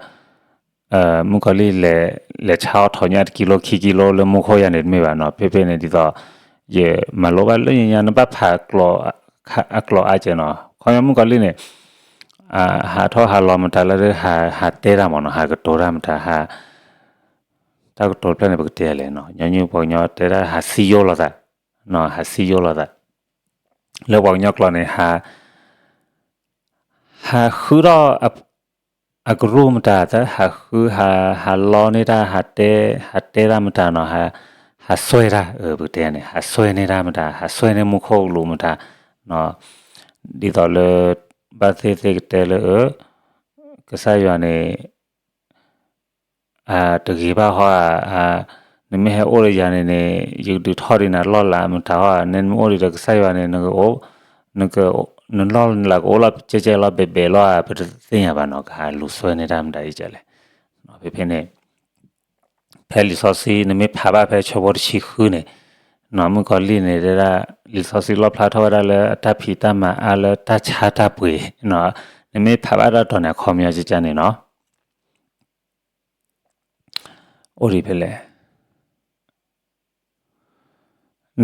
မုၣ်ကီၤလံၢ် လဲၤဆါအီၣ်ထီၣ်ညၣ်တကံလိ ခံကံလိလၢမူခိၣ်ယၤန့ၣ် တမ့ၢ်ဘၣ်နီၤ. ဖဲဖဲန့ၣ် ဒ်သိး ယမၤလိဘၣ်လၢညါ နဘၣ်ဖးအကျိၤအါကဲနီၤ. ခီဖျိမုၣ်ကီၤလံၢ်န့ၣ် ဟးထီၣ်ဟးလီၤမတၤလၢ ဟးတဲတၢ်မးနီၤ, ဟးကတိၤတၢ်မတၤ ဟး တၢ်ကတိၤတဖျၢၣ်န့ၣ် ပကတဲလဲၣ်နီၤ, ညီနုၢ်ပှၤကညီတဲဒၣ် ဟးစံယိၣ်လိာ်သး, ဟးစံယိၣ်လိာ်သး, လၢပှၤကညီကျိာ်န့ၣ် ဟးဃုထီၣ် အကရူၢ်မတၤ ဟးဃု ဟးလီန့ၢ်တၢ် ဟးတဲ ဟးတဲတၢ်မတၤနီၤ, ဟးစွဲတၢ် ပကတဲန့ၣ် ဟးစွဲန့ၢ်တၢ်မတၤ ဟးစွဲန့ၢ်မူခိၣ်ကလူးမတၤ, ဒ်သိးလၢ ဘၣ်သ့ၣ်သ့ၣ်ကတဲလၢ ကစၢ်ယွၤန့ၣ် တဂ့ၤဘၣ်ဟီဧါ, နမ့ၢ်ဟဲအိၣ်ဒီးယၤန့ၣ်န့ၣ် ယကဒုးထီၣ်ဒံးနၤလီၢ်လၤမတၤဟီဧါ, နမ့ၢ်အိၣ်ဒံးဒီးကစၢ်ယွၤန့ၣ် နလီၢ်လၤကအိၣ်လီၤကဲကဲလီၤဘဲဘဲလီၤဧါ, ပတသ့ၣ်ညါဘၣ်နီၤ, ကဟးလူၤစွဲန့ၢ်တၢ်မတၤအံၤကလဲၣ်. ဖဲဖဲန့ၣ် ဖဲလံာ်စီဆှံ နမ့ၢ်ဖးဘၣ်ဖဲဆၢဖိတဆံဃုန့ၣ်, မုၣ်ကီၤလံၢ်န့ၣ်တဲဒၣ် လံာ်စီဆှံလီၣ်ဖျါထီၣ်ဝဲဒၣ်လၢအတၢ်ဖံးတၢ်မၤအါလၢတၢ်ဆါတၢ်ပှ့ၤ, နမ့ၢ်ဖးဘၣ်တၢ်တီၤန့ၣ် အခီပညီကကန့ၣ်နီၤ အိၣ်ဒံးဖဲလဲၣ်.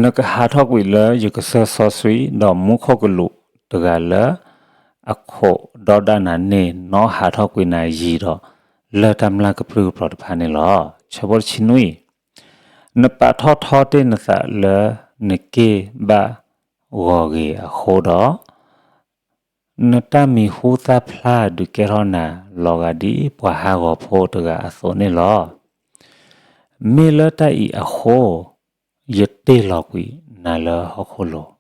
နကဟးထီၣ်ကွံာ်လၢယကစၢၢ်စီဆှံ ဒီးမူခိၣ်ကလူးတဂၤလၢ အခိးဒီဒၣ်နၤန့ၣ် နီၣ်ဟးထီၣ်ကွံာ်နၤယံၤဒီး လၢၢ်တၢ်မျၢ်ကပြုၢ်ကပြီၤတဖၣ်န့ၣ်လီၤ. ဆၢဖိတဆံနွံ, နပာ်ထီၣ်ထီတ့ၢ်နသးလၢနက့ၢ်ဘၣ်ဂီၤဂ့ၤအဃိဒီး နတၢ်မံၤဟူသၣ်ဖျါဒုးကဲထီၣ်နၤ လီၤဂာ်ဒ်ပှၤဟးဂီၤဖိတဂၤအသိးန့ၣ်လီၤ. မ့ၢ်လၢတၢ်အံၤအဃိ, ယတ့ၢ်လီၤကွံာ်နၤလၢဟီၣ်ခိၣ်လိၤ,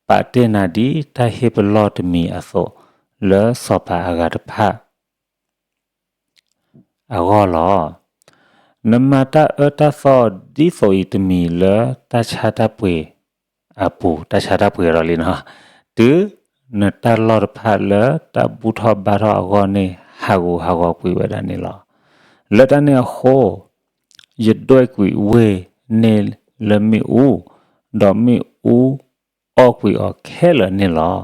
ပာ်တ့ၢ်နၤဒ်တၢ်ဟ့ၣ်ပလီၢ်တမံၤအသိး လၢစီၤပၤအဂၤတဖၣ် အဂီၢ်လီၤ. နမၤတၢ်အၢတၢ်သီဒ်သိးအံၤတမံၤလၢတၢ်ဆါတၢ်ပှ့ၤအပူၤ, တၢ်ဆါတၢ်ပှ့ၤဒီးလံနီၤ, တုၤနတၢ်လီၢ်တဖၣ်လၢတၢ်ဘူၣ်ထီၣ်ဘါထီၣ်အဂီၢ်န့ၣ် ဟးဂူာ်ဟးဂီၤကွံာ်ဝဲဒၣ်န့ၣ်လီၤ. လၢတၢ်န့ၣ်အဃိ, ယဒွဲၣ်ကွံာ်ဝ့ၢ်န့ၣ်လၢမ့ၣ်အူ, ဒီးမ့ၣ်အူအီၣ်ကွံာ်အီၤခဲလၢာ်န့ၣ်လီၤ.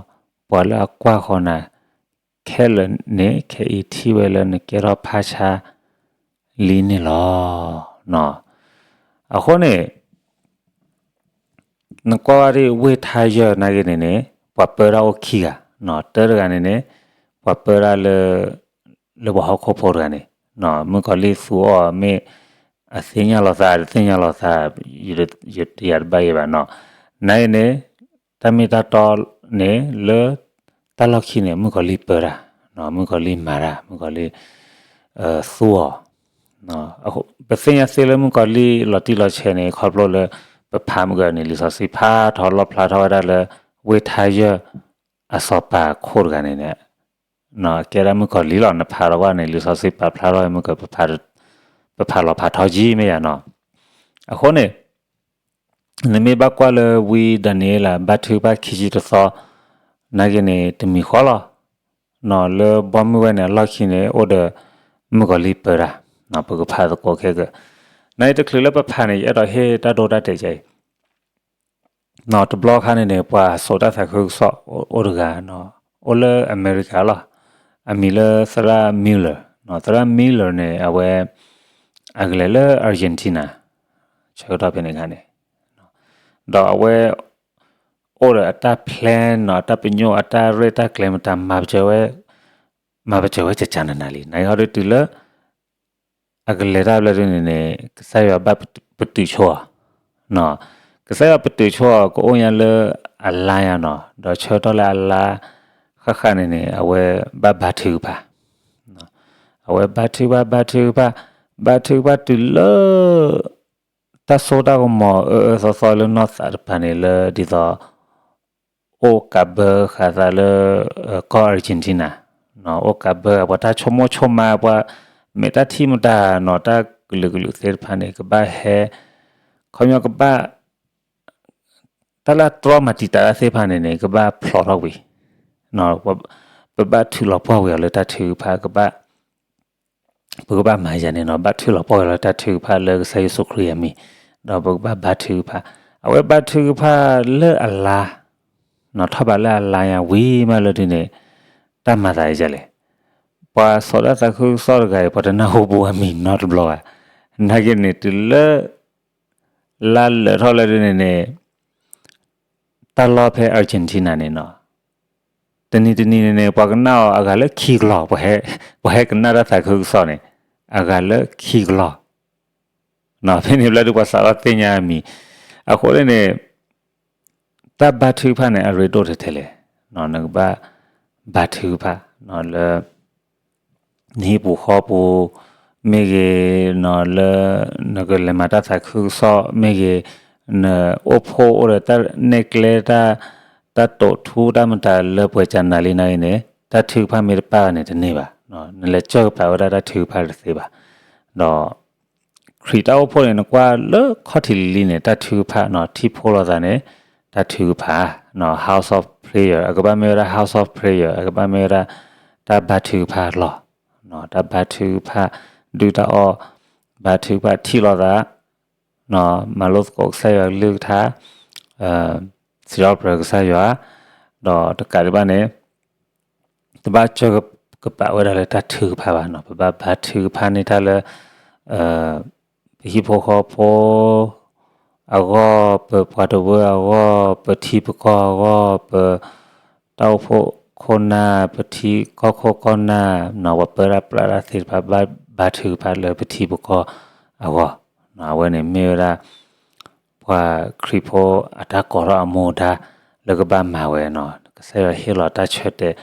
ပှၤလၢအကွၢ်ဃီၤနၤ ခဲလၢာ်န့ၣ် ခဲအံၤထံၣ်ဝဲလၢနကဲထီၣ်ဖးဆါလံန့ၣ်လီၤ. အဃိန့ၣ် နကွၢ်ဝဲဒၣ်ဝ့ၢ်ထါယၢၢ်နာ်က့န့ၣ်န့ၣ် ပှၤပၢတၢ်အိၣ်ခံဂၤ, တၢတဂၤန့ၣ်န့ၣ် ပှၤပၢတၢ်လၢ လၢပှၤဟီၣ်ခိၣ်ဖိတဂၤန့ၣ်, မုၣ်ကီၤလံၢ်သူအီၤမ့ၢ် အသ့ၣ်ညါလီၤသး တသ့ၣ်ညါလီၤသး ယတယၤတဘၣ်ယဲဘၣ်နီၤ. နာ်က့န့ၣ် တၢ်မ့ၢ်တၢ်တီန့ၣ် လၢ တၢ်လီၢ်ခံန့ၣ် မုၣ်ကီၤလံၢ်ပၢတၢ်, မုၣ်ကီၤလံၢ်မၤတၢ် မုၣ်ကီၤလံၢ် သူအီၤ ပသ့ၣ်ညါသ့လၢမုၣ်ကီၤလံၢ်လီၤတံၢ်လီၤဆဲးန့ၣ် ခီဖျိလၢ ပဖးမုၢ်ကီၤန့ၣ် လံာ်စီဆှံဖးထီၣ်လီၣ်ဖျါထီၣ်ဝဲဒၣ်လၢ ဝ့ၢ်ထါယၢၢ် အစီၤပၤခိၣ်တဂၤန့ၣ်န့ၣ် ကဲဒၣ်မုၣ်ကီၤလံၢ်လီၤ. နဖးထီၣ်ကွၢ်န့ၣ် လံာ်စီဆှံပာ်ဖျါထီၣ်မုၣ်ကီၤ ပဖးလီၤဖးထီၣ်ကံမ့ၢ်ယၤနီၤ. အဃိန့ၣ် နမ့ၢ်ဘၣ်ကွၢ်လၢဝံဒၤနံးယ့လး ဘၣ်ထုကဖၣ်ခံဆံတသီ နာ်က့န့ၣ် တမံၤဃီလီၤ. လၢဘီမုၢ်ဝဲန့ၣ် အလီၢ်ခံန့ၣ် အိၣ်ဒီးမုၣ်ကီၤလံၢ်ပၢတၢ်, ပကဖးသကိးခဲကၢ, နအံၤတချုးလၢပဖးန့ၣ် ယအဲၣ်ဒိးဟ့ၣ်တၢ်ဒိတၢ်တဲာ်ကအံၤ တဘျီခါန့ၣ်န့ၣ် ပှၤစိာ်တၢ်သးခုကစီၣ်အိၣ်တဂၤ, အိၣ်လၢအမဲရကၤလီၤ, အမံၤလၢသရၣ် Miller, သရၣ် Miller န့ၣ် အဝဲ အကလဲၤလၢ Argentina ဆၢကတီၢ်ဖဲန့ၣ်အခါန့ၣ်, ဒီးအဝဲ အိၣ်ဒီးအတၢ် plan နီၤ, အတၢ်ပညိၣ် အတၢ်ရဲၣ်တၢ်ကျဲၤမတၤ မၤပစၢၤဝဲ, မၤပစၢၤဝဲကကနနၤလံ. နအံၤဟီဒုးတုၤလၢ အကလဲၤတၢ်ဘျဲၣ်ဒုန့ၣ်န့ၣ် ကစၢ်ယွၤဘၣ်ပတုာ်ဆိအီၤ, ကစၢ်ယွၤပတုာ်ဆိအီၤ ကအိၣ်ညါလၢအလါညါနီၤ, ဒီးဆၢကတီၢ်လၢအလါ ဃၣ်ဃၣ်န့ၣ်န့ၣ် အဝဲဘၣ်ဘါထုကဖၣ်, အဝဲဘါထုကဖၣ် ဘါထုကဖၣ်, ဘါထုကဖၣ်တုၤလၢ တၢ်စိတၢ်ကမီၤအၢအၢသီသီလၢနီၢ်သးတဖၣ်န့ၣ်လၢဒ်သိး အိၣ်ကးဘၢဃာ်သးလၢ ကီၢ် Argentina, အိၣ်ကးဘၢပှၤတၢ်ဆိကမိၣ်ဆိကမး ပှၤမ့ၢ်တၢ်ထံၣ်မတၤနီၤ တၢ်ကလုာ်ကလုာ်သ့ၣ်တဖၣ်န့ၣ် ကဘၣ်ဟဲ ခီပညီကဘၣ် တၢ်လၢတြီမၤတံာ်တာ်တၢ်သ့ၣ်တဖၣ်န့ၣ်န့ၣ် ကဘၣ်ဖျိးထီၣ်ကွံာ်, ပဘၣ်ထုးလီၤပှီၢ်ကွံာ်အီၤလၢတၢ်ထုကဖၣ် ကဘၣ် ပကဘၣ်မၤယၤန့ၣ်နီၤ ဘၣ်ထုးလီၤပှီၢ်ကွံာ်လၢတၢ်ထုကဖၣ်လၢကစၢ်ယ့ၣ်ၡူးခရံာ်အမံၤ, ဒီးပကဘၣ်ဘါထုကဖၣ်, အဝဲဘါထုကဖၣ်လၢအလါ, နီၤထီၣ်ဘးလၢအလါညါဝံၤမးလၢဒုန့ၣ် တၢ်မၤသးဒ်လဲၣ်, ပှၤစိာ်တၢ်သးခုကစီၣ်တဂၤအံၤ ပှၤတနၢ်ဟူဘၣ်အမံၤနီတဘျီဘၣ်, နာ်က့န့ၣ်တုၤလၢ လါလၢာ်ထီၣ်လၢဒုန့ၣ်န့ၣ် တၢ်လီၢ်ဖဲ Argentina န့ၣ်နီၤ, တနံၤတနံၤန့ၣ်န့ၣ် ပှၤကနၣ်အီၤအဂၤလၢခံကလီၢ်, ပှၤဟဲကနၣ်တၢ်သးခုကစီၣ်န့ၣ် အဂၤလၢခံကလီၢ်, ဖဲန့ၣ်ဘျီဒုပှၤစးထီၣ်သ့ၣ်ညါအမံၤ, အဃိန့ၣ်န့ၣ် တၢ်ဘါထုကဖၣ်န့ၣ် အရ့ဒိၣ်ထဲထဲလဲၣ်, နကဘၣ် ဘါထုကဖၣ် လၢ နဟံၣ်ပူၤဃီပူၤ မ့ၢ်ဂ့ၤ, လၢ နကလဲၤမၤတၢ်သးခုကစီၣ်မ့ၢ်ဂ့ၤ, နအိၣ်ဖှိၣ်အိၣ်ဒီးတၢ်နဲၣ်ကျဲတၢ်, တၢ်တိာ်ထူတၢ်မတၤလၢပှဲၤကနၤလံနာ်ဂ့ၤန့ၣ် တၢ်ထုကဖၣ်မ့ၢ်တပၣ်န့ၣ်တန့ၢ်ဘၣ်, နလဲၤကၢၢ်ကပၤဝဲဒၣ်တၢ်ထုကဖၣ်တသ့ဘၣ်, ဒီး ခရံာ်တၢ်အိၣ်ဖှိၣ်န့ၣ် နကွၢ်လၢခီၣ်ထံးလံၤလံၤန့ၣ် တၢ်ထုကဖၣ်နီၤ, ထံၣ်ဖိလိာ်သးန့ၣ် တၢ်ထုကဖၣ်, House of Prayer အကဘၣ်မ့ၢ်ဝဲဒၣ် House of Prayer အကဘၣ်မ့ၢ်ဝဲဒၣ် တၢ်ဘါထုကဖၣ်လီၢ်, တၢ်ဘါထုကဖၣ် ဒုၣ်တၢ်အီၣ်, ဘါထုကဖၣ်ထံၣ်လိာ်သး, မၤလိသကိးကစၢ်ယွၤကလုၢ်ကထါ, စံးထီၣ်ပတြၢၤကစၢ်ယွၤ, ဒီးတကးဒံးဘၣ်န့ၣ် တဘၣ်ကၢၢ်ကပၤဝဲဒၣ်လၢတၢ်ထုကဖၣ်ဘၣ်နီၤ, ပဘၣ်ဘါထုကဖၣ်န့ၢ်တၢ်လၢ ပဟံၣ်ဖိဃီဖိအဂီၢ်, ပပှၤတဝၢအဂီၢ်, ပထံပကီၢ်အဂီၢ်, ပတၢ်အိၣ်ဖှိၣ်ခိၣ်နၢ်, ပထံကီၢ်ခိၣ်ကီၢ်နၢ်, ပှၤပၢတၢ်ပြးတၢ်သ့ၣ်တဖၣ် ဘၣ်ဘါထုကဖၣ်လၢပထံပကီၢ်အဂီၢ်, အဝဲန့ၣ်မ့ၢ်ဝဲဒၣ် ပှၤခရံာ်ဖိအတၢ်ကိးထီၣ်အမူအဒါ လၢကဘၣ်မၤဝဲနီၤ, ကစၢ်ယွၤဟ့ၣ်လီၤတၢ်ဆၢတဲာ်,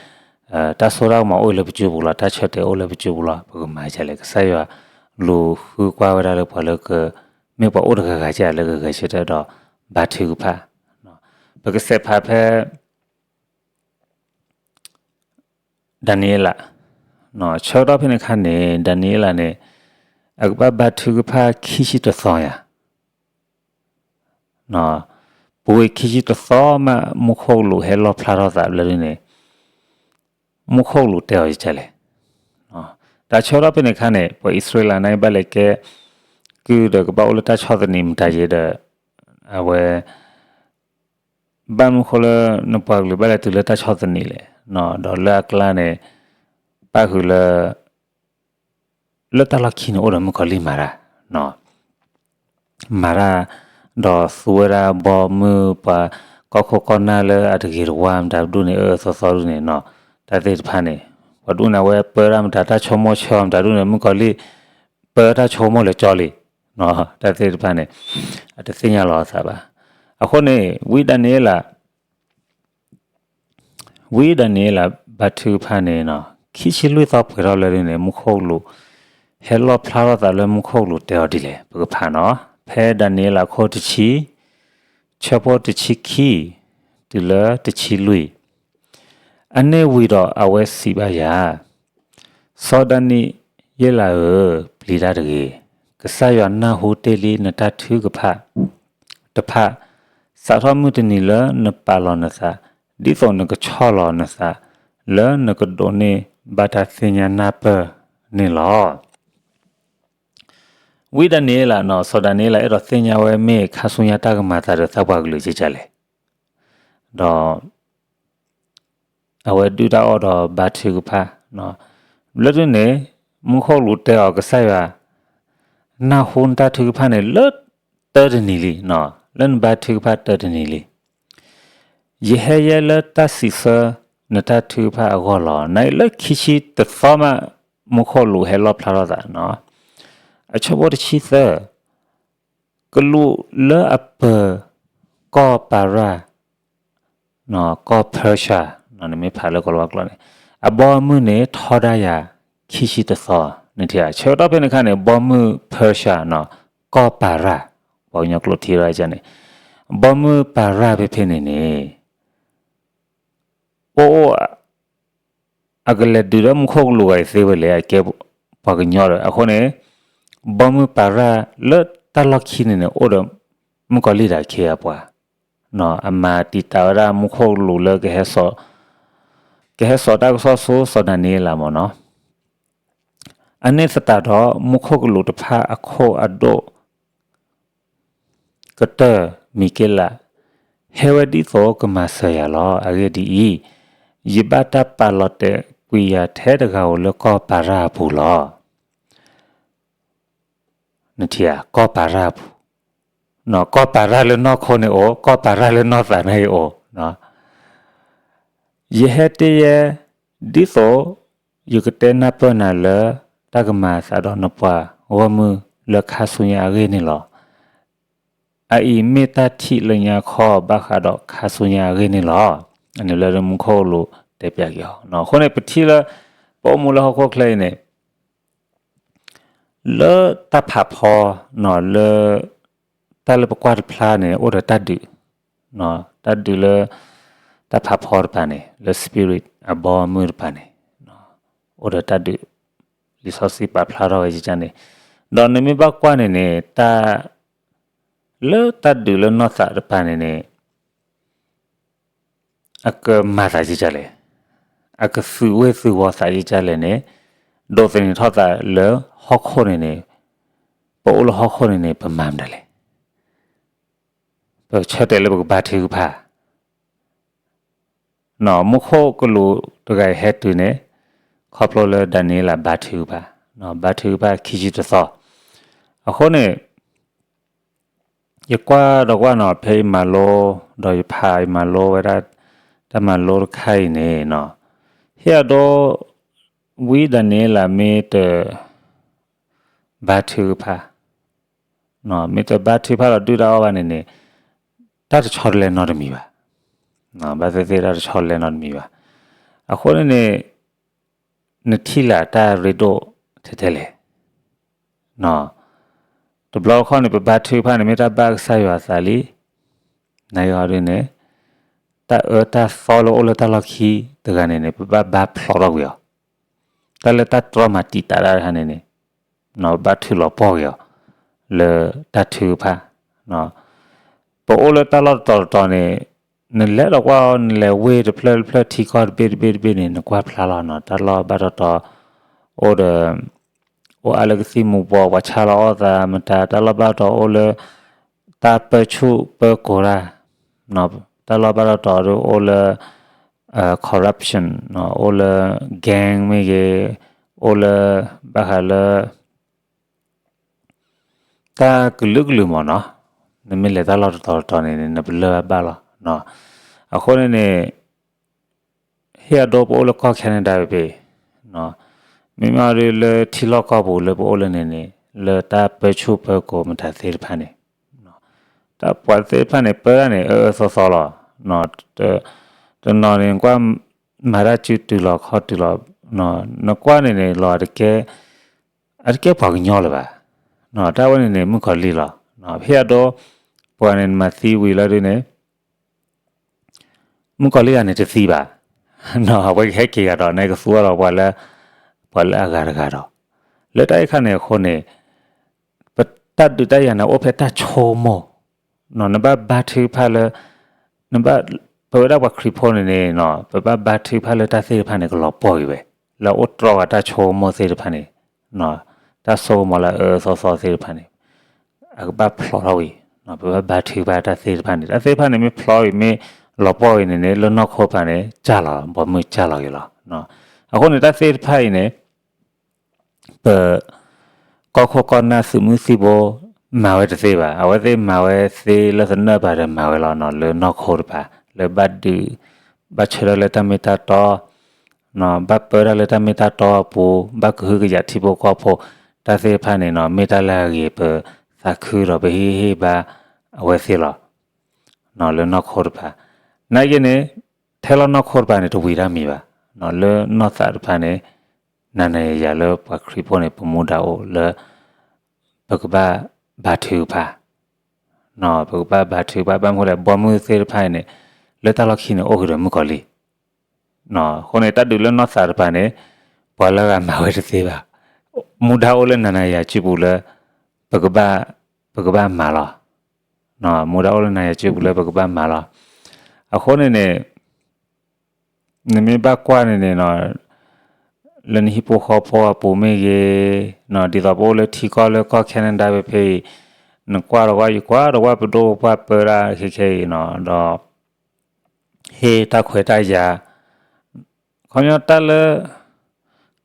တၢ်စိတၢ်ကမီၤအိၣ်လၢပစုပူၤလီၤ, တၢ်ဆၢတဲာ်အိၣ်လၢပစုပူၤလီၤ, ပကမၤဒ်လဲၣ်, ကစၢ်ယွၤလူၤဃုကွၢ်ဝဲဒၣ်လၢပှၤလၢက မ့ၢ်ပှၤအိၣ်တဂၤဂၤကဲလၢကဂဲၤဆၢထၢၣ်ဒီး ဘါထုကဖၣ်, ပကစးဖးဖဲ ဒၤနံးယ့လး, ဆၢကတီၢ်ဖဲန့ၣ်အခါန့ၣ် ဒၤနံးယ့လးန့ၣ် အကဘၣ်ဘါထုကဖၣ်ခံဆံတသီယၤ, ပူၤဝံၤခံဆံတသီမး မူခိၣ်ကလူးဟဲလီၣ်ဖျါထီၣ်သးဘျဲၣ်ဒုန့ၣ် မူခိၣ်ကလူးတဲအီၤဒ်လဲၣ်, တၢ်ဆၢကတီၢ်ဖဲန့ၣ်အခါန့ၣ် ပှၤအံၣ်စရ့လးန့ၣ် ဘၣ်လဲၤကဲ ကုၢ်ဒီးကဘၣ်အိၣ်လၢတၢ်ဆီၣ်သနံးမတၤယ့ၤဒီး အဝဲ ဘၣ်မနုၤဃိလၢနပှၤကလုာ်ဘၣ်လဲၤတုၤလၢတၢ်ဆီၣ်သနံးလဲၣ်, ဒီးလၢအကျါန့ၣ် ပၣ်ဃုာ်လၢ လၢတၢ်လီၢ်ခံန့ၣ်အိၣ်ဒီးမုၣ်ကီၤလံၢ်မၤတၢ်, မၤတၢ် ဒီးသူဝဲဒၣ်ဘီမုၢ်ပှၤကီၢ်ခိၣ်ကီၢ်နၢ်လၢအတဂ့ၤတဝါမတၤဒူၣ်န့ၣ် အၢအၢသီသီဒူၣ်န့ၣ်နီၤ, တၢ်သ့ၣ်တဖၣ်န့ၣ် ပှၤဒူၣ်န့ၣ် အဝဲပၢတၢ်မတၤတၢ်ဆိကမိၣ်ဆၢမတၤဒူၣ်န့ၣ် မုၣ်ကီၤလံၢ် ပၢတၢ်ဆိကမိၣ်လၢကၠီလံ, တၢ်သ့ၣ်တဖၣ်န့ၣ် အတသ့ၣ်ညါလီၤအသးဘၣ်. အဃိန့ၣ် ဝံဒၤနံးယ့လး ဝံဒၤနံးယ့လးဘါထုကဖၣ်န့ၣ်နီၤ ခံဆံလွံၢ်သီပှဲၤထီၣ်လၢဒ်န့ၣ် မူခိၣ်ကလူး ဟဲလီၣ်ဖျါထီၣ်သးလၢမူခိၣ်ကလူးတဲအီၤဒ်လဲၣ် ပကဖးနီၤ, ဖဲဒၤနံးယ့လးခိၣ်တဆံ ဆၢဖိတဆံခံ တုၤလၢတဆံလွံၢ်, အန့ၣ်ဝံၤဒီးအဝဲစံးဘၣ်ယၤ စီၤဒၤနံးယ့လးဧၢ, ပျံၤတၢ်တဂ့ၤ, ကစၢ်ယွၤနၢ်ဟူတ့ၢ်လံနတၢ်ထုကဖၣ်တဖၣ်, စးထီၣ်မုၢ်တနံၤလၢနပာ်လီၤနသး, ဒ်သိးနကဆီၣ်လီၤနသး, လၢနကဒိးန့ၢ်ဘၣ်တၢ်သ့ၣ်ညါနၢ်ပၢၢ်န့ၣ်လီၤ. ဝံဒၤနံးယ့လးနီၤ, စီၤဒၤနံးယ့လး အဲၣ်ဒိးသ့ၣ်ညါဝဲမ့ၢ်ခါဆူညါတၢ်ကမၤအသးဒီးသးပှၢ်ကလုာ်ကကလဲၣ်, ဒီး အဝဲဒုၣ်တၢ်အီၣ်ဒီးဘါထုကဖၣ်, လၢဒုန့ၣ် မူခိၣ်ကလူးတဲအီၤကစၢ်ယွၤ, နၢ်ဟူနတၢ်ထုကဖၣ်န့ၣ်လၢတၢတနံၤလံ, လၢနဘါထုကဖၣ်တၢတနံၤလံ. ယဟဲယဲလၢတၢ်စံးဆၢနတၢ်ထုကဖၣ်အဂီၢ်လီၤ. နာ်အံၤလၢခံဆံတသီမး မူခိၣ်ကလူးဟဲလီၣ်ဖျါထီၣ်သး, အဆၢဖိတဆံသၢ ကလူးလၢအပၢၤ ကီၢ်ပၤရၣ် ကီၢ် Persia နမ့ၢ်ဖးလၢကီၢ်လၤဝါကျိာ်န့ၣ် အဘီအမုၢ်န့ၣ်ထီဒါယၤခံဆံတသီ, နထံၣ်ဧါ, ဆၢကတီၢ်ဖဲန့ၣ်အခါန့ၣ် ဘီမုၢ် Persia နီၤ, ကီၢ်ပၤရၣ်, ပှၤကညီကျိာ်ထံၣ်ဝဲန့ၣ်, ဘီမုၢ်ပၤရၣ်ဖဲဖဲန့ၣ်န့ၣ် အိၣ်အိၣ် အကလဲၤဒုးဒီးမူခိၣ်ကလူးဂၤအံၤသ့ဝဲလဲၣ်, အကဲပှၤကညီဒီး အဃိန့ၣ် ဘီမုၢ်ပၤရၣ်လၢတၢ်လီၢ်ခံန့ၣ်န့ၣ် အိၣ်ဒီးမုၣ်ကီၤလံၢ်တၢ်ခံဂၤပှၤ, အမၤတံာ်တာ်ဝဲဒၣ်မူခိၣ်ကလူးလၢ ကဟဲစိာ်တၢ်ကစီၣ်ဆူစီၤဒၤနံးယ့လးမ့ၢ်နီၤ, အန့ၣ်သတးဒီးမူခိၣ်ကလူးတဖၣ်အခိၣ်အဒိၣ် ကတၢၢ်မံၤက့လး, ဟဲဝဲဒ်သိးကမၤစၢၤယၤလီၤ. အဂ့ၢ်ဒ်အံၤ, ယဘၣ်တၢ်ပာ်လီၤတဲာ်ကွံာ်ယၤထဲတဂၤဧိၤလၢကီၢ်ပၤရၣ်အပူၤလီၤ. နထံၣ်ဧါ, ကီၢ်ပၤရၣ်အပူၤ, ကီၢ်ပၤရၣ်လၢနီၢ်ခိန့ၣ်အိၣ်, ကီၢ်ပၤရၣ်လၢနီၢ်သးန့ၣ်အိၣ် ယဟဲတ့ၢ်ယဲ ဒ်သိး ယကတဲနၢ်ပၢၢ်နၤလၢတၢ်ကမၤအသးဒီးနပှၤဂီၢ်မုၢ်လၢခါဆူညါအဂ့ၢ်န့ၣ်လီၤ. အအံၤမ့ၢ်တၢ်ထံၣ်လၢညါခီဘၣ်ဃးဒီးခါဆူညါအဂ့ၢ်န့ၣ်လီၤ. အန့ၣ်လၢမူခိၣ်ကလူးတဲပျးက့ၤအီၤ. အဃိန့ၣ် ပထံၣ်လၢ ပအိၣ်မူလၢဟီၣ်ခိၣ်ချၢအံၤန့ၣ် လၢတၢ်ဖးဖီ လၢ တၢ်လၢပကွၢ်တဖျါန့ၣ် အိၣ်ဒီးတၢ်ဒုး, တၢ်ဒုးလၢ တၢ်ဖးဖီတပၤန့ၣ် လၢ spirit အဘီအမုၢ်တပၤန့ၣ် အိၣ်ဒီးတၢ်ဒုး လံာ်စီဆှံပာ်ဖျါထီၣ်ဝဲကကန့ၣ်, ဒီးနမ့ၢ်ဘၣ်ကွၢ်န့ၣ်န့ၣ် တၢ် လၢတၢ်ဒုးလၢနီၢ်သးတပၤန့ၣ်န့ၣ် အကမၤသးကကလဲၣ်, အကသုးဝ့ၢ်သုးဝီၤသးကကလဲၣ်န့ၣ် ဒိးသန့ၤထီၣ်သးလၢဟီၣ်ခိၣ်န့ၣ်န့ၣ် ပအိၣ်လၢဟီၣ်ခိၣ်န့ၣ်န့ၣ် ပမၤမနုၤလဲၣ်, ပဆၢတဲာ်လၢပကဘါထုကဖၣ် မူခိၣ်ကလူးတဂၤအံၤဟဲတုၤန့ၣ် ခီဖျိလၢဒၤနံးယ့လးဘါထုကဖၣ်, ဘါထုကဖၣ်ခံဆံတသီ. အဃိန့ၣ် ယကွၢ်ဒီးကွၢ်နီၤ ဖဲယမၤလိ ဒီးယဖးယမၤလိဝဲဒၣ် တၢ်မၤလိတခါအံၤန့ၣ်နီၤ, ဟ့ၣ်အဒိ ဝံဒၤနံးယ့လးမ့ၢ်တ ဘါထုကဖၣ်, မ့ၢ်တဘါထုကဖၣ်ဒီးဒုၣ်တၢ်အီၣ်ဘၣ်န့ၣ်န့ၣ် တၢ်တဆီတလဲနီတမံၤဘၣ်, ဘၣ်သ့ၣ်သ့ၣ်တၢ်တဆီတလဲနီတမံၤဘၣ်. အဃိန့ၣ်န့ၣ် နထံၣ်လၢတၢ်ရ့ဒိၣ်ထဲထဲလဲၣ်. တဘျီတခီၣ်န့ၣ် ပဘါထုကဖၣ်န့ၣ် မ့ၢ်တၢ်ဘၣ်ကစၢ်ယွၤအသးလံ, နဂီၢ်ဒ်န့ၣ် တၢ်အၢတၢ်သီလၢအိၣ်လၢတၢ်လီၢ်ခံတဂၤန့ၣ်န့ၣ် ပဘၣ်ဘါဖျိးထီၣ်ကွံာ်အီၤ, တၢ်လၢတၢ်တြီမၤတံာ်တာ်တၢ်တခါန့ၣ်န့ၣ် ဘၣ်ထုးလီၤပှီၢ်က့ၤအီၤ လၢတၢ်ထုကဖၣ်. ပအိၣ်လၢတၢ်လီၢ်တတီၤတတီၤန့ၣ် နလဲၤဒီးကွၢ်အီၤ နလဲၤဝ့ၢ်တဖျၢၣ်တဖျၢၣ် ထံကီၢ်တဘ့ၣ်တဘ့ၣ်တဘ့ၣ်န့ၣ် နကွၢ်ဖျါလီၤနီၤ, တၢ်လီၢ်ဘၣ်တီတီ အိၣ်ဒီး အိၣ်အါလၢကသံၣ်မူၤဘှီး ပှၤဆါလီၤအီၣ်သးမတၤ, တၢ်လီၢ်ဘၣ်တီတီအိၣ်လၢ တၢ်ပၢဆူၣ်ပၢကိးတၢ်, တၢ်လီၢ်ဘၣ်တီတီဒ်အိၣ်လၢ corruption အိၣ်လၢ gang မ့ၢ်ဂ့ၤ, အိၣ်လၢ ဘၣ်ဃးလၢ တၢ်ကလုာ်ကလုာ်မ့ၢ်နီၤ, နမ့ၢ်လဲၤတၢ်လီၢ်တတီၤတတီၤန့ၣ် နပလၢၢ်ဘၣ်လီၤ. အဃိန့ၣ်န့ၣ် ဟ့ၣ်အဒိပအိၣ်လၢကီၢ် Canada ဖဲ မ့မ့ၢ်ဒ်လၢထံလီၢ်ကီၢ်ပူၤ လၢပအိၣ်လၢန့ၣ်န့ၣ် လၢတၢ်ပၢဆူၣ်ပၢကိးမတၤသ့ၣ်တဖၣ်န့ၣ် တၢ်ပှၤသ့ၣ်တဖၣ်န့ၣ် ပၢတၢ်န့ၣ် အၢအၢသီသီလီၤ. တနီၤန့ၣ် ကွၢ်မၤတၢ်စုတုၤလီၤခီၣ်တုၤလီၤ, နကွၢ်န့ၣ်န့ၣ် လီၤ အတကဲပှၤကညီလၢၤဘၣ်. တၢ်ဝဲန့ၣ်န့ၣ် မုၣ်ကီၤလံၢ်လီၤ. ဖဲအဒိ ပှၤန့ၣ် နမၤသံဝံၤလၢဒ်န့ၣ် မုၣ်ကီၤလံၢ်ဂၤန့ၣ်တသံဘၣ်. အဝဲကဟဲက့ၤဂၤဒီး နကသူအီၤဒီး ပှၤလၢအဂၤတဂၤဒီး လၢတၢ်အံၤခါန့ၣ်အဃိန့ၣ် ပတၢ်ဒုးတၢ်ယၤန့ၣ် အိၣ်ဖဲတၢ်ဆိကမိၣ်, နဘၣ်ဘါထုကဖၣ်လၢ နဘၣ် ပဝဲဒၣ်ပှၤခရံာ်ဖိန့ၣ်န့ၣ် ပဘၣ်ဘါထုကဖၣ်လၢတၢ်သ့ၣ်တဖၣ်န့ၣ် ကလီၤပှီၢ်က့ၤဝဲ, လၢအအိၣ်တြီဂၤတၢ်ဆိကမိၣ်သ့ၣ်တဖၣ်န့ၣ်, တၢ်ဆိကမိၣ်လၢအအၢအသီသီသ့ၣ်တဖၣ်န့ၣ် အကဘၣ်ဖျိးထီၣ်ဝံၤ, ပဘၣ်ဘါထုကဖၣ်တၢ်သ့ၣ်တဖၣ်န့ၣ် တၢ်သ့ၣ်တဖၣ်န့ၣ် မ့ၢ်ဖျိးဝံၤ မ့ၢ်လီၤပှီၢ်ဝံၤန့ၣ်န့ၣ် လၢနီၢ်ခိတဖၣ်န့ၣ် ကၢ်လီၤ ဘီမုၢ်ကၢ်လီၤက့ၤလီၤ. အဃိန့ၣ် တၢ်သ့ၣ်တဖၣ်အံၤန့ၣ် ပ ကီၢ်ခိၣ်ကီၢ်နၢ်သုးမုၢ်သံၣ်ဘိ မၤဝဲတသ့ဘၣ်, အဝဲသ့ၣ်မၤဝဲသ့လၢသနၢၣ်ပၤဒီးမၤဝဲလီၤနီၤ, လၢနီၢ်ခိတဖၣ် လၢဘၣ်ဒုး ဘၣ်ဆၢထၢၣ်လၢတၢ်မ့ၢ်တၢ်တီ, ဘၣ်ပၢတၢ်လၢတၢ်မ့ၢ်တၢ်တီအပူၤ, ဘၣ်ကဟုကယာ်ထံဖိကီၢ်ဖိ, တၢ်သ့ၣ်တဖၣ်န့ၣ်နီၤ မ့ၢ်တၢ်လၢအဂ့ၤပသးခုဒီးပဟ့ၣ်ဂံၢ်ဟ့ၣ်ဘါအဝဲသ့ၣ်လီၤ. လၢနီၢ်ခိတဖၣ်, နာ်က့န့ၣ် ထဲလီၤနီၢ်ခိတဖၣ်န့ၣ် တဝံၤတၢ်မံၤဘၣ်, လၢနီၢ်သးတဖၣ်န့ၣ် နၤနၤယၤယၤလၢပှၤခရံာ်ဖိန့ၣ် ပမူဒါအိၣ်လၢ ပကဘၣ်ဘါထုကဖၣ်, ပကဘၣ်ဘါထုကဖၣ် ဘၣ်မနုၤလဲၣ် ဘီမုၢ်သ့ၣ်တဖၣ်အံၤန့ၣ် လၢတၢ်လီၢ်ခံန့ၣ် အိၣ်ဃုာ်ဒီးမုၣ်ကီၤလံၢ်, အဃိန့ၣ် တၢ်ဒုးလၢနီၢ်သးတဖၣ်န့ၣ် ပှၤလၢဂၤမၤဝဲတသ့ဘၣ်, မူဒါအိၣ်လၢနၤနၤယၤယၤစုပူၤလၢ ပကဘၣ် ပကဘၣ်မၤလီၤ, မူဒါအိၣ်လၢနၤယၤယၤစုပူၤလၢပကဘၣ်မၤလီၤ. အဃိန့ၣ်န့ၣ် နမ့ၢ်ဘၣ်ကွၢ်န့ၣ်န့ၣ်နီၤ လၢနဟံၣ်ဖိဃီဖိအပူၤမ့ၢ်ဂ့ၤ, ဒ်သိးပအိၣ်လၢထံကီၢ်လၢကီၢ် Canada ဖဲဖဲအံၤ, နကွၢ်ဒီးကွၢ် ယကွၢ်ဒီးကွၢ် ပဒိၣ်ပပှၢ်ပၢတၢ်ခဲခဲအံၤနီၤ ဒီး ဟ့ၣ်တၢ်ခွဲးတၢ်ယာ်, ခီပညီတၢ်လၢ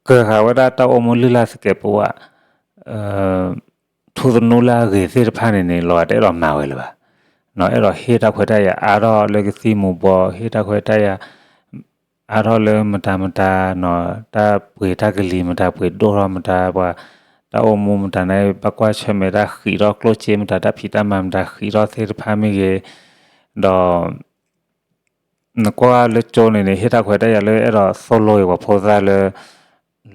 ကၢၤဃာ်ဝဲဒၣ်တၢ်အိၣ်မူလုၢ်လၢ်သကဲးပဝး ထူသနူလၢအဂ့ၤသ့ၣ်တဖၣ်န့ၣ်န့ၣ် လီၤဂာ်တအဲၣ်ဒိးမၤဝဲလၢၤဘၣ်, အဲၣ်ဒိးဟ့ၣ်တၢ်ခွဲးတၢ်ယာ်အါထီၣ်လၢကသံၣ်မူၤဘှီး ဟ့ၣ်တၢ်ခွဲးတၢ်ယာ် အါထီၣ်လၢမတၤမတၤနီၤ တၢ်ပှ့ၤတၢ်ကလံၤမတၤ ပှ့ၤဒိၣ်ထီၣ်မတၤ ပှၤ တၢ်အိၣ်မူမတၤန့ၣ် ဘၣ်ကွၢ်ဆၢၣ်မဲာ်တၢ်ဃံးထီၣ်ကျိၣ်စ့မတၤ တၢ်ဖံးတၢ်မၤမတၤဃံးထီၣ်သ့ၣ်တဖၣ်မ့ၢ်ဂ့ၤ, ဒီး နကွၢ်လၢကၠိန့ၣ်န့ၣ် ဟ့ၣ်တၢ်ခွဲးတၢ်ယာ်လၢအဲၣ်ဒိးသိၣ်လိက့ၤပှၤဖိသၣ်လၢ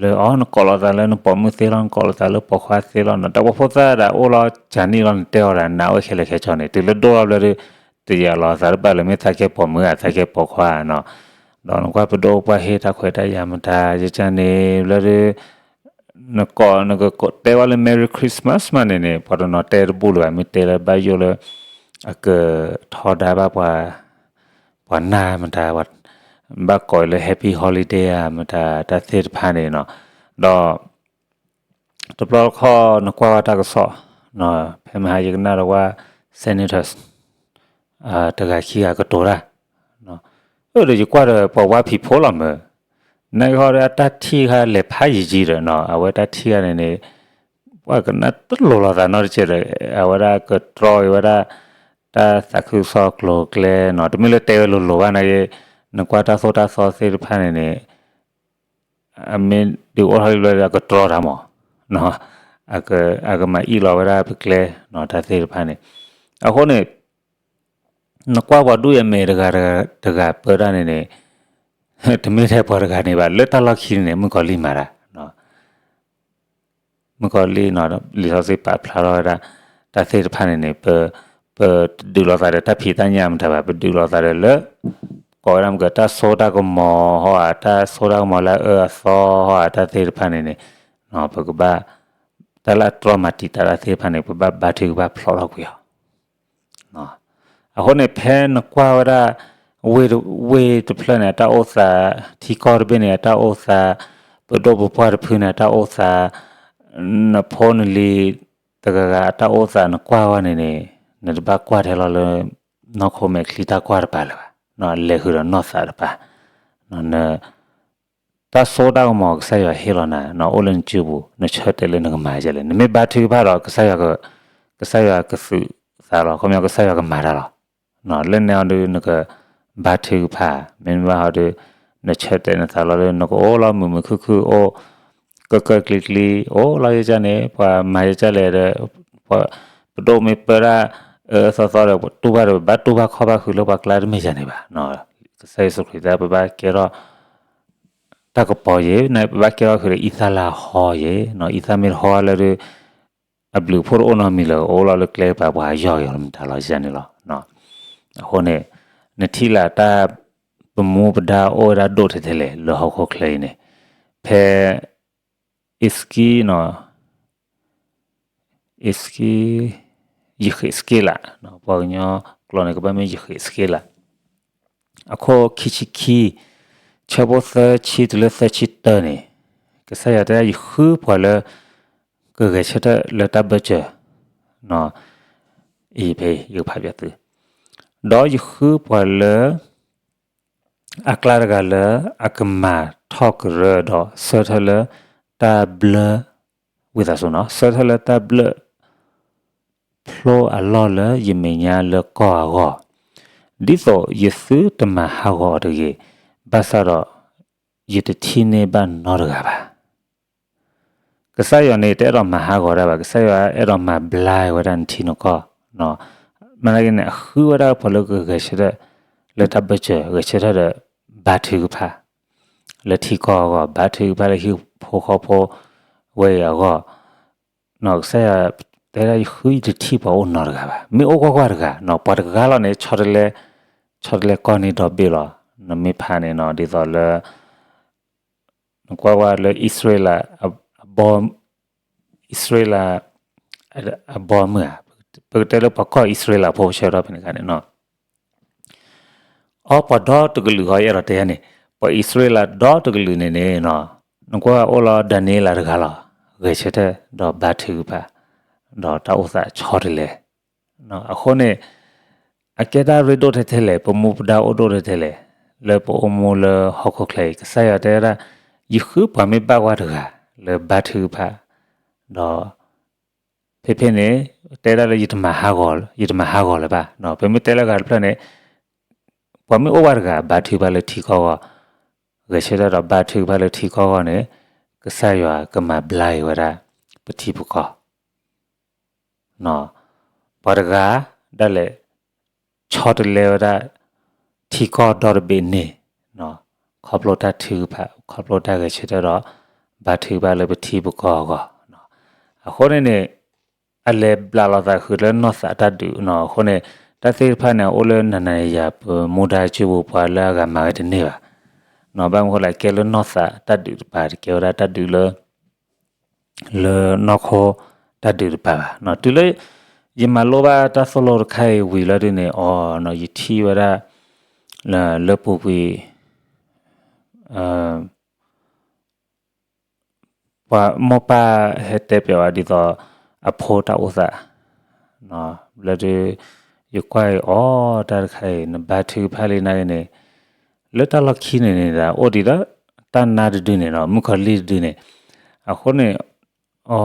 လၢအီၤ နကိးလိာ်သးလၢနပိာ်မုၣ်သ့လီၤ နကိးလိာ်သးလၢပိာ်ခွါသ့လီၤနီၤ တၢ်ပှၤဖိသၣ်ဒၣ်အိၣ်လီၤကၢ်နံၣ်လီၤ နတဲအီၤဒၣ်နးဝဲခဲလၢာ်ခဲဆ့န့ၣ် တုၤလၢဒိၣ်ထီၣ်ဘျီဒီး တယာ်လီၤသးတဘၣ်လၢၤ မ့ၢ်သးကဲပိာ်မုၣ်ဧါ သးကဲပိာ်ခွါဧါနီၤ, ဒီးနကွၢ်ပဒိၣ်ပပှၢ်ဟ့ၣ်တၢ်ခွဲးတၢ်ယာ်မတၤယကၢ်န့ၣ်ဘျီဒီး နကိး နကတဲဝဲလၢ Merry Christmas မးန့ၣ်န့ၣ် ပှၤတနီၤတဲတဘူၣ်လၢၤဘၣ် မ့ၢ်တဲလၢဘၣ်ယိၣ်လၢ အကထီဒါဘၣ်ပှၤ ပှၤနၢ်မတၤ ဘၣ်ကိးအံၤလၢ Happy Holiday ဧါ မတၤတၢ်သ့ၣ်တဖၣ်န့ၣ်နီၤ, ဒီး တဘျီတခီၣ်နကွၢ်ဝဲတၢ်ကစီၣ် ဖဲမဟါယကနၣ်ဒီးဝဲ senators တဂၤခံဂၤကတိၤတၢ်, အၢ ဒီးယကွၢ်ဒီးပှၤဝါဖံးဖိလီၤမၢ်, နဂီၢ်ဒီးအတၢ်ထံၣ်ခါလဲၤဖးယံာ်ယံာ်ဒီးနီၤ အဝဲတၢ်ထံၣ်ခါန့ၣ်န့ၣ် ပှၤကနၣ်တလိၤလိာ်သးနီတစဲးဒီး အဝဲဒၣ်ကတြီက့ၤဝဲဒၣ် တၢ်သးခုကစီၣ်ကျိၤကျဲနီၤ တမ့ၢ်လၢတဲဝဲလိၤလိၤဘၣ်နာ်က့ နကွၢ်တၢ်သိၣ်တၢ်သီသ့ၣ်တဖၣ်န့ၣ်န့ၣ် အမ့ၢ်ဒုးအိၣ်ထီၣ်လံဘျီဒီး အကတြီတၢ်မး, အကမၤအံၣ်လီၤဝဲဒၣ်ပကျဲနီၤ တၢ်သ့ၣ်တဖၣ်န့ၣ်, အဃိန့ၣ် နကွၢ်ပှၤဒူၣ်အမဲာ်တဂၤတဂၤပၢတၢ်န့ၣ်န့ၣ် တမ့ၢ်ထဲပှၤတဂၤန့ၣ်ဘၣ် လၢတၢ်လီၢ်ခံန့ၣ်န့ၣ် မုၣ်ကီၤလံၢ်မၤတၢ် မုၣ်ကီၤလံၢ်နီၤ လံာ်စီဆှံပာ်ဖျါထီၣ်ဝဲဒၣ် တၢ်သ့ၣ်တဖၣ်န့ၣ်န့ၣ် ပ ပတဒုးလိာ်သးဒီးတၢ်ဖံးတၢ်ညၣ်မတၤဘၣ် ပဒုးလိာ်သးဒီးလၢ ကိးဝဲဒၣ်မ့ၢ်ကတၢ်စိတၢ်ကမီၤဟီဧါ တၢ်စိတၢ်ကမီၤလၢအအၢအသီဟီဧါ တၢ်သ့ၣ်တဖၣ်န့ၣ်န့ၣ် ပကဘၣ် တၢ်လၢအတြီမၤတံာ်တာ်တၢ်သ့ၣ်တဖၣ်န့ၣ် ပဘၣ်ဘါထုကဖၣ်ဖျိးထီၣ်ကွံာ်အီၤ အဃိန့ၣ် ဖဲနကွၢ်ဝဲဒၣ် ဝ့ၢ်တဖျၢၣ်န့ၣ် အတၢ်အိၣ်သး ထံကီၢ်တဘ့ၣ်န့ၣ် အတၢ်အိၣ်သး ပဒိၣ်ပပှၢ်တဖုန့ၣ် အတၢ်အိၣ်သး နဖိနလံၤတဂၤဂၤအတၢ်အိၣ်သး နကွၢ်ဝဲန့ၣ်န့ၣ် နတဘၣ်ကွၢ်ထဲလီၤလၢ နီၢ်ခိမဲာ်ချံတၢ်ကွၢ်တပၤလၢၤဘၣ် လဲၤဃုာ်ဒီးနီၢ်သးတပၤ တၢ်စိတၢ်ကမီၤကစၢ်ယွၤဟ့ၣ်လီၤနၤ နအိၣ်လၢနစုပူၤ နဆၢတဲာ်လၢနကမၤဒ်လဲၣ် နမ့ၢ်ဘါထုကဖၣ်ဒီး ကစၢ်ယွၤကသုးသးလီၤ ခီပညီကစၢ်ယွၤကမၤတၢ်လီၤ လၢန့ၣ်အီၤဒုး နကဘါထုကဖၣ် မ့တမ့ၢ်ဘၣ်အီၤဒုး နဆၢတဲာ်နသးလီၤလၢ နကအိၣ်လီၤမုာ်မုာ်ခုၣ်ခုၣ်အိၣ် ကၢၢ်ကၢၢ်ကျံၤကျံၤ အိၣ်လီၤယကၢ်န့ၣ် ပှၤမၤယကၢ်လဲၣ်ဒီး ပဒိၣ်မ့ၢ်ပၢတၢ် အၢအၢသီသီဒီး တူၢ်ဘၣ်ဒီး ဘၣ်တူၢ်ဘၣ်ခီၣ်ဘၣ်ဃုာ်လၢပှၤကျါတမ့ၢ်ယၤန့ၣ်ဘၣ် ကစၢ်ယ့ၣ်ၡူးခရံာ်တဲ ပဘၣ်ကဲထီၣ် တၢ်ကပီၤယဲၤ ပဘၣ်ကဲထီၣ်ဃုာ်ဒီးအံသၣ်လၢအဟီယဲၤ အံသၣ်မ့ၢ်တဟီလၢဒုး အဘျုးအဖှိၣ်တအိၣ်နီတမံၤလၢၤ အိၣ်လီၤလၢကျဲပၤပှၤယီၢ်က့ၤအီၤလၢမတၤလီၤန့ၣ်လီၤ. အဃိန့ၣ် နထံၣ်လၢတၢ်ပမူပဒါအိၣ်ဝဲဒၣ်ဒိၣ်ထဲထဲလဲၣ် လၢဟီၣ်ခိၣ်ချၢအံၤန့ၣ် ဖဲ အ့းစကံ အ့းစကံ ယဃ့းစက့လး ပှၤကညီကျိာ်န့ၣ် ကဘၣ်မ့ၢ်ယဃ့းစက့လး အခိၣ်ခံဆံခံ, ဆၢဖိသၢဆံတုၤလၢသၢဆံတၢန့ၣ်, ကစၢ်ယွၤတဲဒၣ် ယဃုပှၤလၢ ကဂဲၤဆၢထၢၣ်လၢတၢ်ဘၢၣ်စၢၤ, အံၤဖဲယကဖးပျးသု, ဒီးယဃုပှၤလၢ အကျါတဂၤလၢ အကမၤထီၣ်ကရၢဒီး ဆၢထၢၣ်လၢတၢ်ဘျၢ, ဝံသးစူၤနီၤ, ဆၢထၢၣ်လၢတၢ်ဘျၢၣ် ဖျိအလီၢ်လၢယမဲာ်ညါလၢကီၢ်အဂီၢ်, ဒ်သိးယသုတမၤဟးဂီၤအီၤတဂ့ၤ, ဘၣ်ဆၣ်ဒီး ယတထံၣ်န့ၢ်ဘၣ်နီတဂၤဘၣ်. ကစၢ်ယွၤန့ၣ် တအဲၣ်ဒိးမၤဟးဂီၤတၢ်ဘၣ်, ကစၢ်ယွၤအဲၣ်ဒိးမၤဘျါဝဲဒၣ်နထံနကီၢ်, မ့ၢ်ဒ်န့ၣ် အဃုဝဲဒၣ်ပှၤလၢကဂဲၤဆၢထၢၣ် လၢတၢ်ဘၢၣ်စၢၤ ဂဲၤဆၢထၢၣ်ဒီး ဘါထုကဖၣ် လၢထံကီၢ်အဂီၢ်, ဘါထုကဖၣ်လၢဟံၣ်ဖိဃီဖိဝဲအံၤအဂီၢ်, ကစၢ်ယွၤတဲဒၣ် ယဃုယတထံၣ်ပှၤအိၣ်နီတဂၤဘၣ်, မ့ၢ်အိၣ်ကွၢ်ကွၢ်တဂၤနီၤ, ပှၤတဂၤလီၤန့ၣ် ဆီတလဲ, ဆီတလဲကီၢ်န့ၣ်ဒီဘ့ၣ်လီၤ. နမ့ၢ်ဖးန့ၣ်နီၤ ဒ်သိးလၢ နကွၢ်ဝဲလၢအံၣ်စရ့လး အဘီ, အံၣ်စရ့လး အဘီမုၢ်ဧါ, ပကတဲလၢပှၤကီၢ်အံၣ်စရ့လးဖိဆၢကတီၢ်ဖဲန့ၣ်အခါန့ၣ်နီၤ, အီ ပှၤဒီတကလုာ်ဃီ ယအဲၣ်ဒိးတဲန့ၣ်, ပှၤအံၣ်စရ့လးဒီတကလုာ်န့ၣ်န့ၣ်နီၤ, နကွၢ်အိၣ်လီၤဒၤနံးယ့လးတဂၤလီၤ, ဂဲၤဆၢထၢၣ်ဒီးဘါထုကဖၣ်, ဒီးတၢ်အိၣ်သးဆီတလဲ အဃိန့ၣ် အကဲတၢ်ရ့ဒိၣ်ထဲထဲလဲၣ်, ပမူပဒါအိၣ်ဒိၣ်ထဲထဲလဲၣ်, လၢပအိၣ်မူလၢဟီၣ်ခိၣ်ချၢအံၤ ကစၢ်ယွၤတဲဝဲဒၣ် ယဃုပှၤမ့ၢ်ဘၣ်ဝဲတဂၤ လၢဘါထုကဖၣ်, ဒီး ဖဲဖဲန့ၣ် တဲဒၣ်လၢ ယတမၤဟးဂီၤလၢၤဘၣ်, ပမ့ၢ်တဲလၢအဂၤတဖျၢၣ်န့ၣ် ပှၤမ့ၢ်အိၣ်ဝဲတဂၤ ဘါထုကဖၣ်လၢထံကီၢ်အဂီၢ်, ဂဲၤဆၢထၢၣ်ဒီးဘါထုကဖၣ်လၢထံကီၢ်အဂီၢ်န့ၣ် ကစၢ်ယွၤကမၤဘျါက့ၤဝဲဒၣ် ပထံပကီၢ် ပှၤတဂၤဒၣ်လဲာ် ဆီတလဲဝဲဒၣ် ထံကီၢ်ဒီတဘ့ၣ်န့ၣ် ခီဖျိတၢ်ထုကဖၣ် ခီဖျိတၢ်ဂဲၤဆၢထၢၣ်ဒီး ဘါထုကဖၣ်လၢပထံပကီၢ်အဂီၢ်, အဃိန့ၣ်န့ၣ် အလဲၤဘျးလီၤသးဃုာ်လၢနီၢ်သးတၢ်ဒုးနီၤ, အဃိန့ၣ် တၢ်သ့ၣ်တဖၣ်န့ၣ် အိၣ်လၢနၤနၤယၤယၤ ပမူဒါစုပူၤ ပှၤလၢအဂၤမၤဝဲတန့ၢ်ဘၣ်, ဘၣ်မနုၤဃိလဲၣ် ကဲလၢနီၢ်သးတၢ်ဒုးတပၤ တကဲဝဲဒၣ်တၢ်ဒုးလၢ လၢနီၢ်ခိတၢ်ဒုးတပၤဘၣ်, တုၤလၢ ယမၤလိဘၣ်တၢ်သိၣ်လိတခါအံၤဝံၤလီၤဒုးန့ၣ် အီ ယထံၣ်ဝဲဒၣ် လၢပူၤကွံာ် ပှၤမိၢ်ပၢ်ဟဲတဲပၠးဝဲဒ်သိး အဖိတၢ်အိၣ်သး လၢဒုး ယကွၢ်အီၤ တၢ်တခါအံၤ နဘါထုကဖၣ်လံနာ်က့န့ၣ် လၢတၢ်လီၢ်ခံန့ၣ်န့ၣ်ဒီး အိၣ်ဒံးဒီး တၢ်နါတဒုန့ၣ်နီၤ မုၣ်ကီၤလံၢ်တဒုန့ၣ်, အဃိန့ၣ် အီ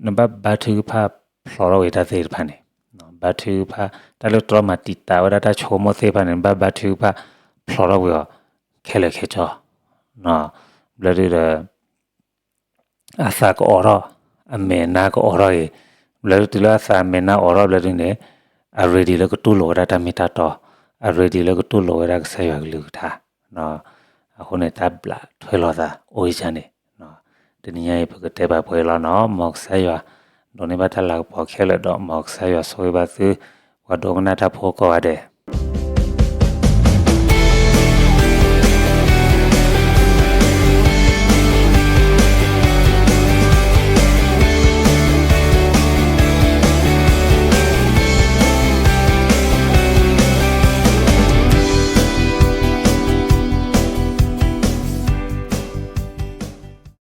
နဘၣ်ဘါထုကဖၣ်ဖျိးထီၣ်ဝဲတၢ်သ့ၣ်တဖၣ်န့ၣ်, ဘါထုကဖၣ် တၢ်လၢတြီမၤတံာ်တာ်ဝဲဒၣ်တၢ်ဆိကမိၣ်သ့ၣ်တဖၣ်န့ၣ် နဘၣ်ဘါထုကဖၣ်ဖျိးထီၣ်ကွံာ်အီၤ ခဲလၢာ်ခဲဆ့, ဘျီဒုးဒီး အသးကအိးထီၣ်, အမဲာ်နါကအိးထီၣ်အံၤ, ဘျီဒုးတုၤလၢအသးမဲာ်နါအိးထီၣ်ဘျီဒုးန့ၣ်, အ ready လၢကတူၢ်လိာ်ဝဲဒၣ်တၢ်မ့ၢ်တၢ်တီ, အ ready လၢကတူၢ်လိာ်ဝဲဒၣ်ကစၢ်ယွၤကလုၢ်ကထါ, အဃိန့ၣ် တၢ်ဘျးထွဲလိာ်သးအိၣ်အံၤန့ၣ်, တနံၤညါအံၤ ပကတဲဘၣ်ပှဲၤလီၤနီၤ, မ်ကစၢ်ယွၤ ဒိးန့ၢ်ဘၣ်တၢ်လၤကပီၤခဲလၢာ်ဒီး မ်ကစၢ်ယွၤဆိၣ်ဂ့ၤဘၣ်သု ပှၤဒိကနၣ်တၢ်ဖိကိးဂၤဒဲး